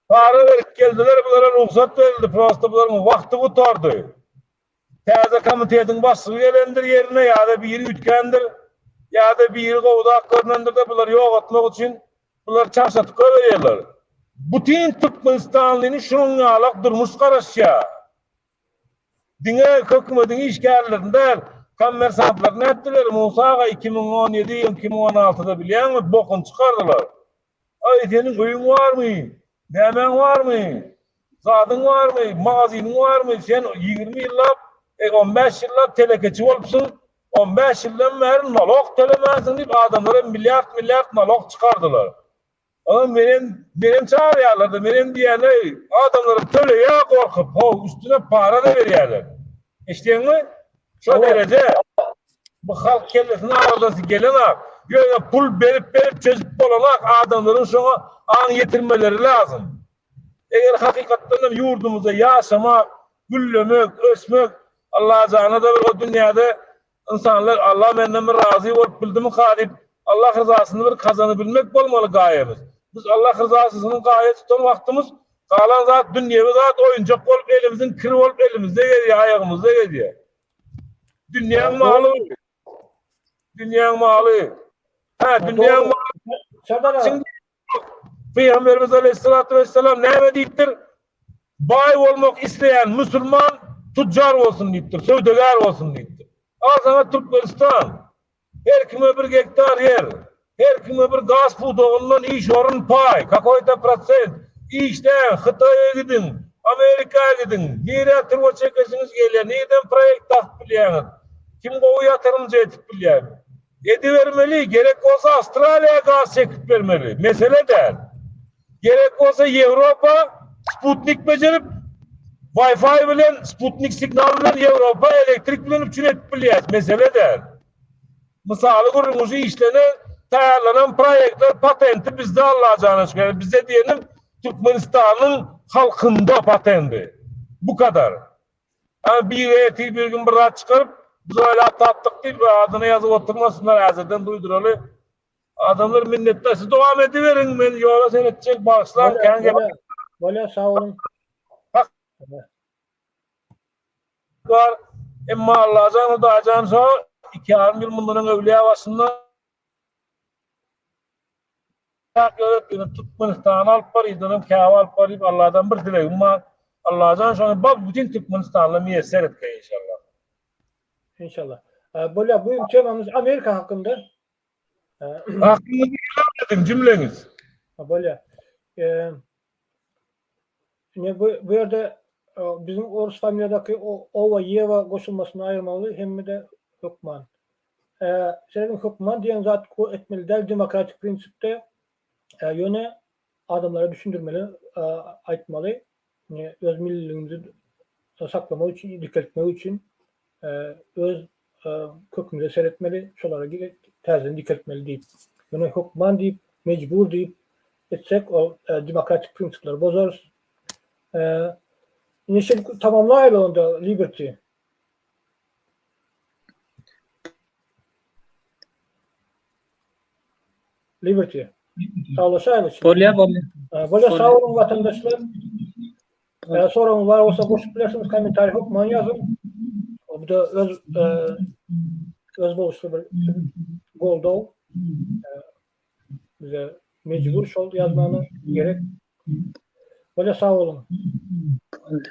Para berip geldiler, bulara rugsat berildi, prosta bularyň wagty gutardy. Täze komitetiň başlygy gelendir ýerine ýa-da biri üýtgändir, ýa-da biri gowy zat görnendir-de bulary ýok etmek üçin bulary çagşatyp goýberýärler. Bütin türkmenistanlyny şunuň ýalak durmuş garaşýar. Diňe hökümetiň işgärlerini däl, kommersantlary nätdiler Musa aga 2017, 2016-da bilýäňmi bokuny çykardylar. Aý seniň öýüň barmy? Nämäň barmy? Zadyň barmy? Magazynyň barmy? Sen 20 ýyllap, e, 15 ýyllap telekeçi bolupsyň. 15 ýyldan bäri nalog tölemänsiň diýip adamlara milliard-milliard nalog çykardylar. Olam menem menem çagyrýarlar-da, menem diýýän, eý, adamlara töleýär gorkup, how, üstüne para-da berýärler. Eşitýäňmi? Şo dereje. Bu halk kellesini agradasy gelenak. Ýöne pul berip berip çözüp bolanak adamlaryň şoňa aň ýetirmeleri lazym. Eger hakykatdan hem ýurdumyzda ýaşamak, güllemek, ösmek Allajana-da bir o dünýäde ynsanlar Allah menden bir razy bolup bildimika diýip Allah ryzasyny bir kazanybilmek bolmaly gaýamyz. Biz Allah ryzasyny gaýa tutan wagtymyz galan zat dünýewi zat oýunjak bolup elimiziň kiri bolup elimizde gezýär aýagymyzda gezýär. Dünýäň maly. Dünýäň maly. Ha, dünýäň maly. Serdar aga. Peygamberimiz Aleyhissalatu vesselam näme diýipdir? Baý bolmak isleýän musulman tüccar bolsun diýipdir, söwdagär bolsun diýipdir. Al sana Türkmenistan. Her kime bir gektar ýer, her kime bir gaz pudagyndan iş orun paý, kakoýta prosent, işläň, Hytaýa gidiň, Amerika gidiň, nirä turba çekesiňiz gelýär, nirden proýekt tapyp bilýäňiz, kim gowy ýatyrymjy edip bilýär. Edibermeli, gerek bolsa Awstraliýa gaz çekip bermeli, mesele däl. Gerek bolsa Ýewropa sputnik bejerip, Wi-Fi bilen, sputnik signal bilen Ýewropa elektrik bilen üpjün edip bilýäs, mesele däl. Mysaly gürrüň uje işlenen, taýýarlanan proýektler patenti bizde Allajana şükür. Bizde diýenim Türkmenistanyň halkynda patendi. Bu kadar. Ha biri ertir bir gün bir zat çykaryp, biz oýlap tapdyk diýip adyny ýazyp oturmasynlar, häzirden duýduraly. Adamlar minnetdar. Siz dowam ediberiň, men ýola seretjek, bagyşlaň kän gep. Bolýar, sag boluň. Bar. Emma Allajan Hudaýjan şo 2,5 ýyl mundan öň öwlüýä başynda ýöret ýöne Türkmenistana alyp bar, ýydanam Käbä alyp bar diýip Alladan bir dilegim bar. Allajan şony bak bütin Türkmenistanla miýesser etgeý inşallah. Inşallah. Bolýar, bu gün temamyz Amerika hakynda. Hakyňyzy helal ediň jümleňiz. Bolýar. Ine bu bu ýerde biziň orus familiýadaky owa ýewa goşulmasyny aýyrmaly hemmede hökman. Serediň hökman diýen zat etmeli däl demokratik prinsipde ýöne adamlara düşündirmeli aýtmaly öz milliligimizi saklamak üçin dikeltmek üçin öz kökümize seretmeli, şolary täzeden dikeltmeli diýip. Ýöne hökman diýip, mejbur diýip etsek, ol demokratik prinsipleri bozarys. Indi şeýdip tamamlaýaly onda Liberty. Liberty. Saglaşaýly. Bolýar, bolýar. Bolýar, sag boluň watandaşlar. Soragyňyz bar bolsa goşup bilersiňiz kommentariý hökman ýazyň. Bu-da öz özboluşly bir goldaw. Bize mejbur şol ýazmana gerek. Bolýar sag boluň. Boldy.